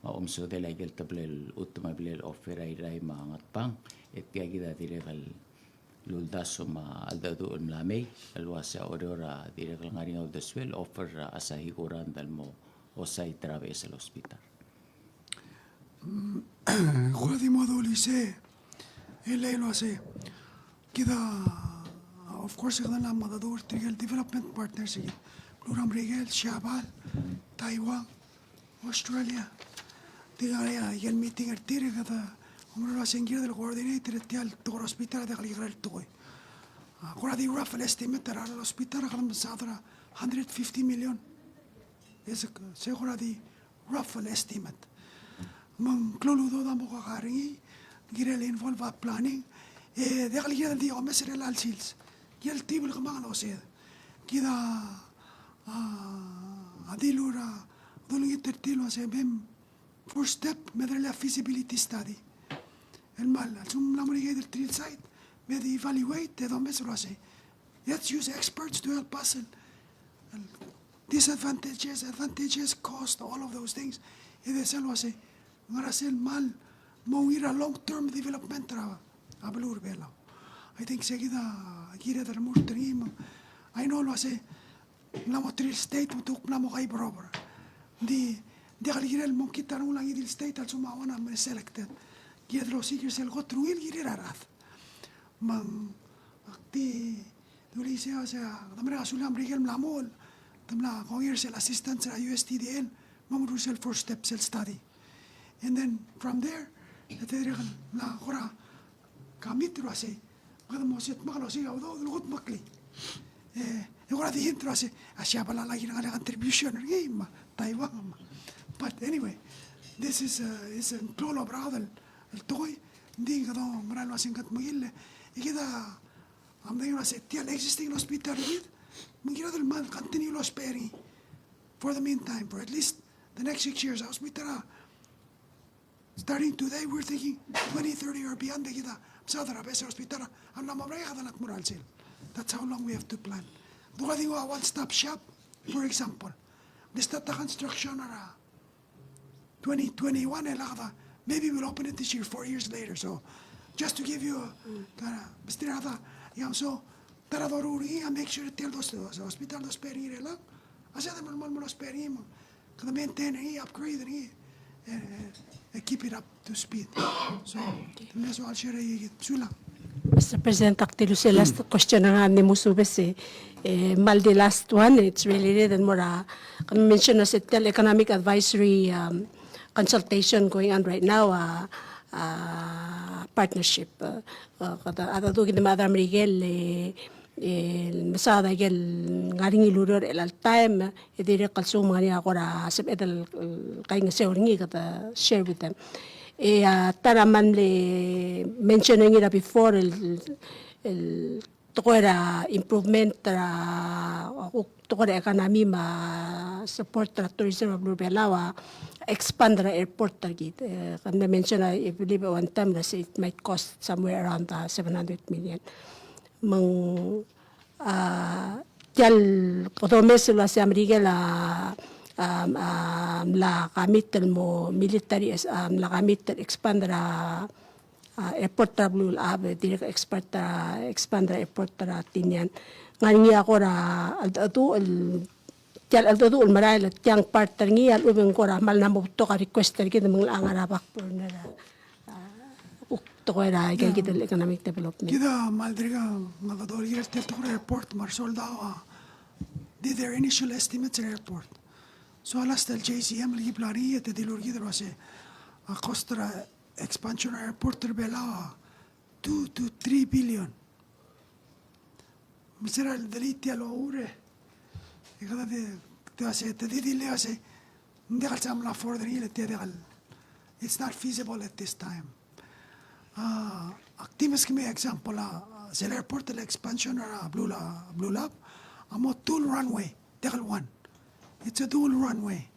me a omesodel aike el teblo el chutem el bla el offer er a Irrai me a Ngatpang, e tia kid a dirrek el uldasu me a cheldecheduch el mla mei el uasei a Oreor a dirrek el ngar er ngii a uldesuel el offer er a Asahi Kurand el mo osaet er a beches el hospital. Kora di mo dulii sei, e le el uasei kid a, of course, kede mla mengedecheduch er tirke el development partners er kid. Beluu er a Merikel, Siabal, Taiwan, Australia. Di ngar er ngii a ikel meeting er tir e kede oumera el uasei ng kired el coordinate er tia el tekoi er a hospital e diak el kekerei el tekoi. A, kora di rough el estimate er a hospital er a kede mesaod er a hundred fifty million. E se, se kora di rough el estimate. Me ng klou el udoud a mo kaka er ngii, ng kirel involve a planning, e diak el kired el di omes er chelecha el sils. Kired el tibel kemanget el osed. Kid a, a, a dilu er a, dolengit er tir el uasei me ng first step, me derellii a feasibility study. El kmal, a lsekum ng mla mo er ngii a drill site, me de evaluate, e domes el uasei. Let's use experts to help us. El, el disadvantages, advantages, cost, all of those things. E de sel uasei, ngera sel kmal mo ungil er a long term development er a, a beluu er a Belau. I think se kid a kired el remurt er ngii me. I know el uasei, mla mo three el state, me te kuk mla mo kaiborobor. Ng di, ng diak el kirel el mo kid a rengul a ngii di el state a lsekum a one a mle selected. Kired el osiik er sel kot el ungil el kirir a rechad. Me ng, ak di dulii sei a, sei a, kede mereng a suliu er a Merikel el mla mo, te mla kongei er sel assistance er a U S T D L, me ng meruul sel first step sel study. And then from there, e te dirrek el mla kora commit el uasei, kede mo setmekl el osiik a udoud el kutmeklii. E, e kora di hint el uasei, a Siabal a lak kirel a contribution er ngii me a Taiwan me. But anyway, this is a, is a klou el oberaod el, el tekoi, ng di kede mera el uasei ng ketmekil, e kid a, a medengei el uasei tia el existing el hospital er kid, me ng kired el mo continue el ousbech er ngii for the meantime, for at least the next six years, a hospital a Starting today, we're thinking twenty, thirty or beyond, e kid a mesaod er a base er a hospital a mla mo merek e kede mla tmuu er a chelsel. That's how long we have to plan. Ng di kora di nguu a one-stop shop, for example. Ng di start a construction er a twenty twenty-one, e lak de, maybe we'll open it this year, four years later. So, just to give you a, kind of, besterir a, yeah, so, ta er a doruul er ngii, a make sure tia el dos, dos, hospital el dousbech er ngii er chelechang, a se de melemolem el ousbech er ngii me kede maintain er ngii, upgrade er ngii, e, e, e keep it up to speed. So, ng di soal share er ngii, sulang. Mister President, ak dilu sel last question er ngak el mo subes e, e, kmal di last one, it's related el mo er a, kede mention a se tia el economic advisory, um, consultation going on right now, a, a, partnership, a, a, kede, a, kede, kede mad er a Merikel, e, e, mesaod a ikel ngar er ngii el ureor er chelecha el taem, e dirrek el lsekum ng ngar er ngii a kora sebeched el, el kaingeseu er ngii, kede share with them. E, a, ta er a kmal mle mention er ngii er a before, el, el tekoi er a improvement er a, kuk tekoi er a economy me a support er a tourism er a beluu er a Belau, a expand er a airport er kid. E, kede mle mention, I believe, one time el uasei it might cost somewhere around, uh, seven hundred million. Me ng, a, tia el kede omes el uasei a Merikel a, a, a, mla commit el mo military, a, mla commit el expand er a, a, airport er a Belulechab, e dirrek expand er a, expand er a airport er a Tinian. Ng ngar er ngii a kora cheldecheduch el, tia el cheldecheduch el merael, tiang part er ngii a lechub e ng kora kmal mla mo betok a request er kid me ng locha ngar er a back burner a, a, kuk tekoi er a, aika kid el economic development. Kid a kmal dirk ngedecheduch el kirel tia el tekoi er a airport me a resoldau a di their initial estimates er a airport. So a last el J C M el ki bla er ngii e te dilu er kid el uasei a cost er a expansion er a airport er a Belau a two to three billion. Me se er a delete tia el oure, e kede di, te uasei, te di delay el uasei, ng diak el sebechel el afford er ngii le tia diak el, it's not feasible at this time. A, ak di meskemiu a example a, a, sel airport el expansion er a Belula-, Belulab, a mo dual runway, diak el one. It's a dual runway.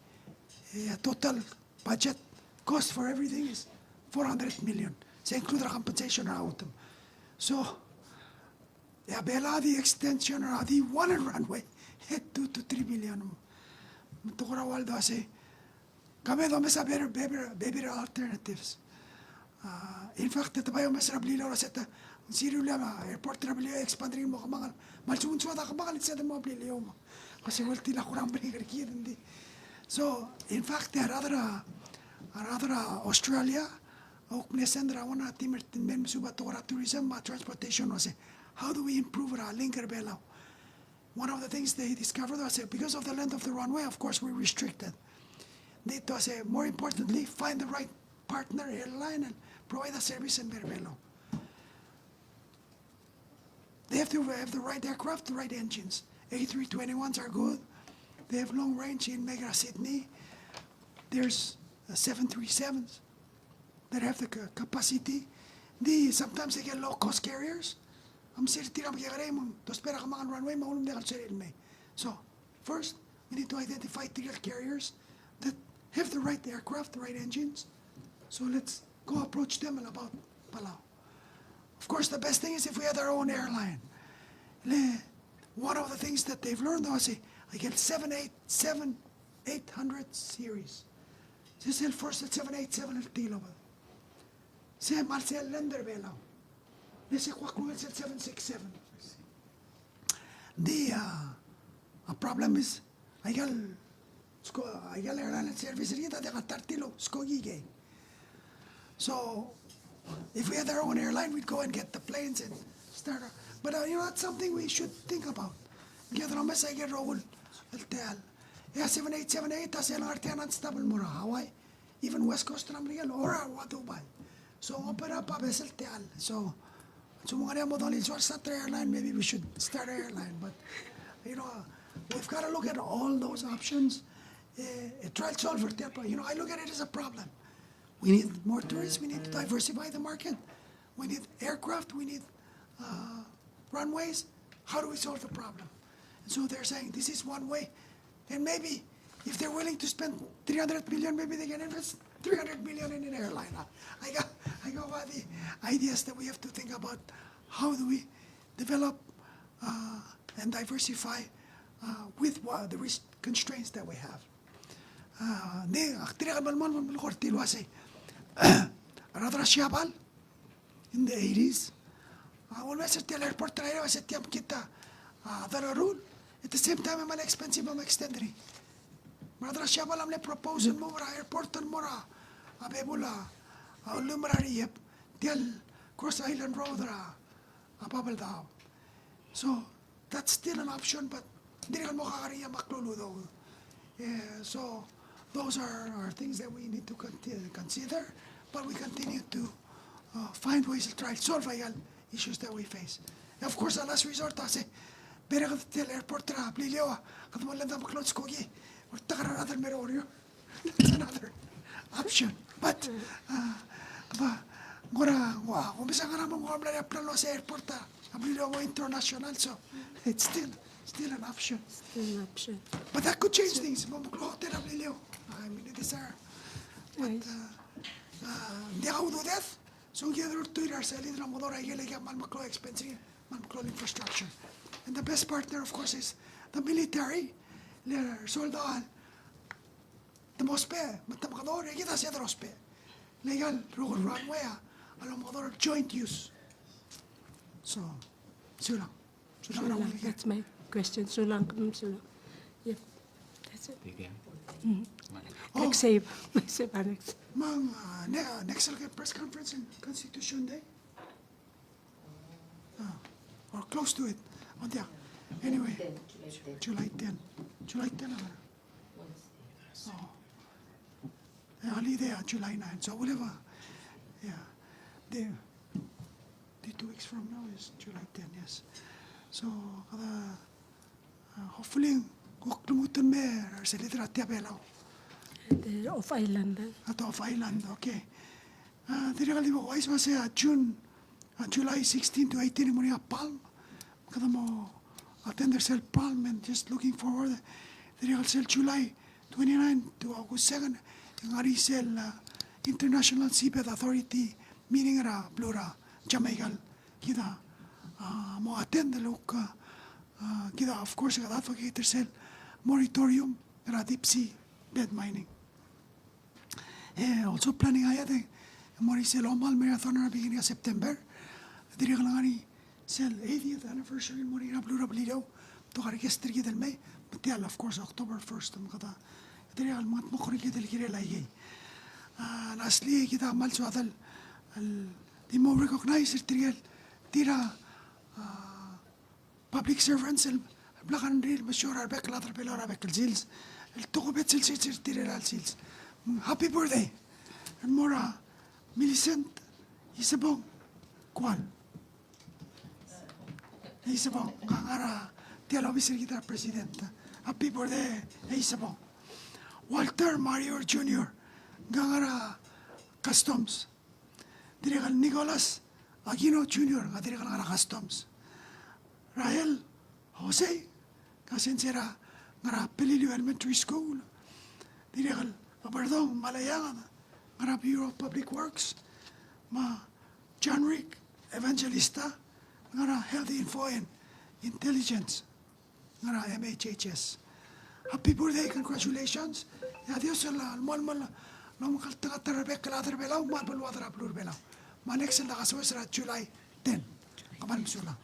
E a total budget cost for everything is four hundred million. Se include er a compensation er a utem. So, e a Belau a di extension er a di one el runway, e two to three billion. Me te kora ua el dua sei, ka me domes a better, better, better alternatives. A, in fact, te bai omes er a Beliliou el uasei te, ng siriul a airport er a Beliliou e expand er ngii el mo kemanget. Me a lsekum ng soad a kemanget e sel de mo Beliliou me. Kmo se, well, tia a kora meringel er kid, ng di. So, in fact, a rechad er a, a rechad er a Australia, a kuk mle send er a one er a team er tir el mei el mesuub a tekoi er a tourism me a transportation el uasei, how do we improve er a link er a Belau? One of the things they discovered was, uh, because of the length of the runway, of course, we're restricted. They, it was, uh, more importantly, find the right partner airline and provide a service in Berbelo. They have to have the right aircraft, the right engines. A three twenty-ones are good. They have long range in Megra, Sydney. There's, uh, seven three sevens that have the ca-, capacity. Di, sometimes they get low cost carriers. A msir tir a mekekerei me ng dousbech er a kemanget el runway me a ulekum ng diak el sebechir el mei. So, first, we need to identify three carriers that have the right aircraft, the right engines. So let's go approach them about Palau. Of course, the best thing is if we had our own airline. Le, one of the things that they've learned, though, se aike el seven eight, seven eight hundred series. Se sel first el seven eight seven el tilobed. Se kmal sel lender er a Belau. Le se kuk klungel sel seven six seven. Di, a, A problem is, aika el, sko-, aika el airline service er kid a diak a ta er a tilou, skoki ikei. So, if we had our own airline, we'd go and get the planes and start. But, uh, you know, that's something we should think about. Kid a omes aike el rokui el techall. E a seven eight seven eight a sel ngar tia a non-stop el mo er a Hawaii, even West Coast er a Merikel, or a ua Dubai. So, open up a vessel el techall. So, so mo ngar er ngii a model el source a airline, maybe we should start an airline. But, you know, we've got to look at all those options. Eh, e try to solve it, but, you know, I look at it as a problem. We need more tourists. We need to diversify the market. We need aircraft. We need, uh, runways. How do we solve the problem? And so they're saying this is one way. And maybe if they're willing to spend three hundred million, maybe they can invest three hundred million in an airline. I got, I got all the ideas that we have to think about. How do we develop, uh, and diversify, uh, with what the res-, constraints that we have? Uh, ng di, ak dirrek el melemolem el melekoi er tir el uasei, a rechad er a Siabal in the eighties, a, ulemes er tia el airport er a Irrai, a se tia el mekngit a, a, deleruul. At the same time, e kmal expensive el mo extend er ngii. Me a rechad er a Siabal a mle propose el move er a airport el mo er a, a, bebul a, a, Ulum er a Reiep, tia el Cross Island Road er a, a, Babeldaob. So, that's still an option, but ng dirrek el mo kakerei a meklou el udoud. Yeah, so those are, are things that we need to conti-, consider, but we continue to, uh, find ways to try to solve all issues that we face. Of course, a last resort a se, bere kede tia el airport er a Beliliou a, kede mo lenda meklou el skoki, or ta er a rechad el mei er a Oreor. That's another option. But, uh, ba, ng kora, ng ua, ng mesa ngar er a mo ng kora mla er ngii a plan el uasei airport a, a Beliliou a mo international, so it's still, still an option. Still an option. But that could change things. Mo meklou a hotel er a Beliliou. I mean, these are, but, uh, uh, ng diak a ududed, so ng kired el ultuil er a resechelid el mo dmu er a ikel, e kmal meklou a expense, kmal meklou a infrastructure. And the best partner, of course, is the military, le soldau a te mo ousbech, me te mekedong, e kid a se de ousbech. Le aika el rokui el runway a, a lomekedong er a joint use. So, sulang. Sulang, sulang, that's my question. Sulang, mm, sulang. Yep. That's it. Thank you. Mm. Oh. Next save. Save, Alex. Me ng, uh, ne-, uh, next el press conference in Constitution Day? Ah, or close to it. Oh, yeah. Anyway, July ten. July ten, a ver. Oh. Yeah, holiday, uh, July nine. So whatever. Yeah. The, the two weeks from now is July ten, yes. So, uh, Uh, hopefully, ng kuk lmuut el mei er a resechelid er a Tia Belau. At the off island, eh? At the off island, okay. Uh, dirrek el di bo kuchais el uasei a June, uh, July sixteen to eighteen, e ng mo er ngii a Palm. Kede mo attend er sel Palm and just looking forward. Dirrek el sel July twenty-nine to August second, e ng ngar er ngii sel, uh, International Seabed Authority meeting er a beluu er a Jamaica. Kid a, uh, mo attend el kuk, uh, Uh, kid a, of course, kede advocate er sel moratorium er a deep sea bed mining. E also planning ahead e mo er sel Omal Marathon er a beginning er a September. Dirrek el ngar er ngii sel eightieth anniversary el mo er ngii er a beluu er a Beliliou. Te kuk request er kid el mei, me tial, of course, October first, me kede dirrek el mengetmokl er kid el kirel aikei. Uh, lastly, kid a kmal soad el di mo recognize er tirke el tir a, uh, public servants el, el bla kengei el mesiou er a rebek el chad er a Belau er a bek el sils, el tokubets el sils er tirke el sils. Happy birthday el mo er a Millicent Isebong Kual. Isebong, ng ngar er a tia el obis er kid er a president. Happy birthday, Isebong. Walter Mario Junior, ng ngar er a customs. Dirrek el Nicholas Aquino Junior, a dirrek el ngar er a customs. Rael Jose, a sensei er a ngar er a Peleliu Elementary School. Dirrek el Oberdong Malayaga, ngar er a Bureau of Public Works. Me a John Rick Evangelista, ngar er a Health Info and Intelligence. Ngar er a M H H S. Happy birthday, congratulations. E a Dios el, el mo, mo, lomekngeltengat er a rebek el chad er a Belau, me a beluad er a beluu er a Belau. Me a next el kasoes er a July ten. Kmal mesulang.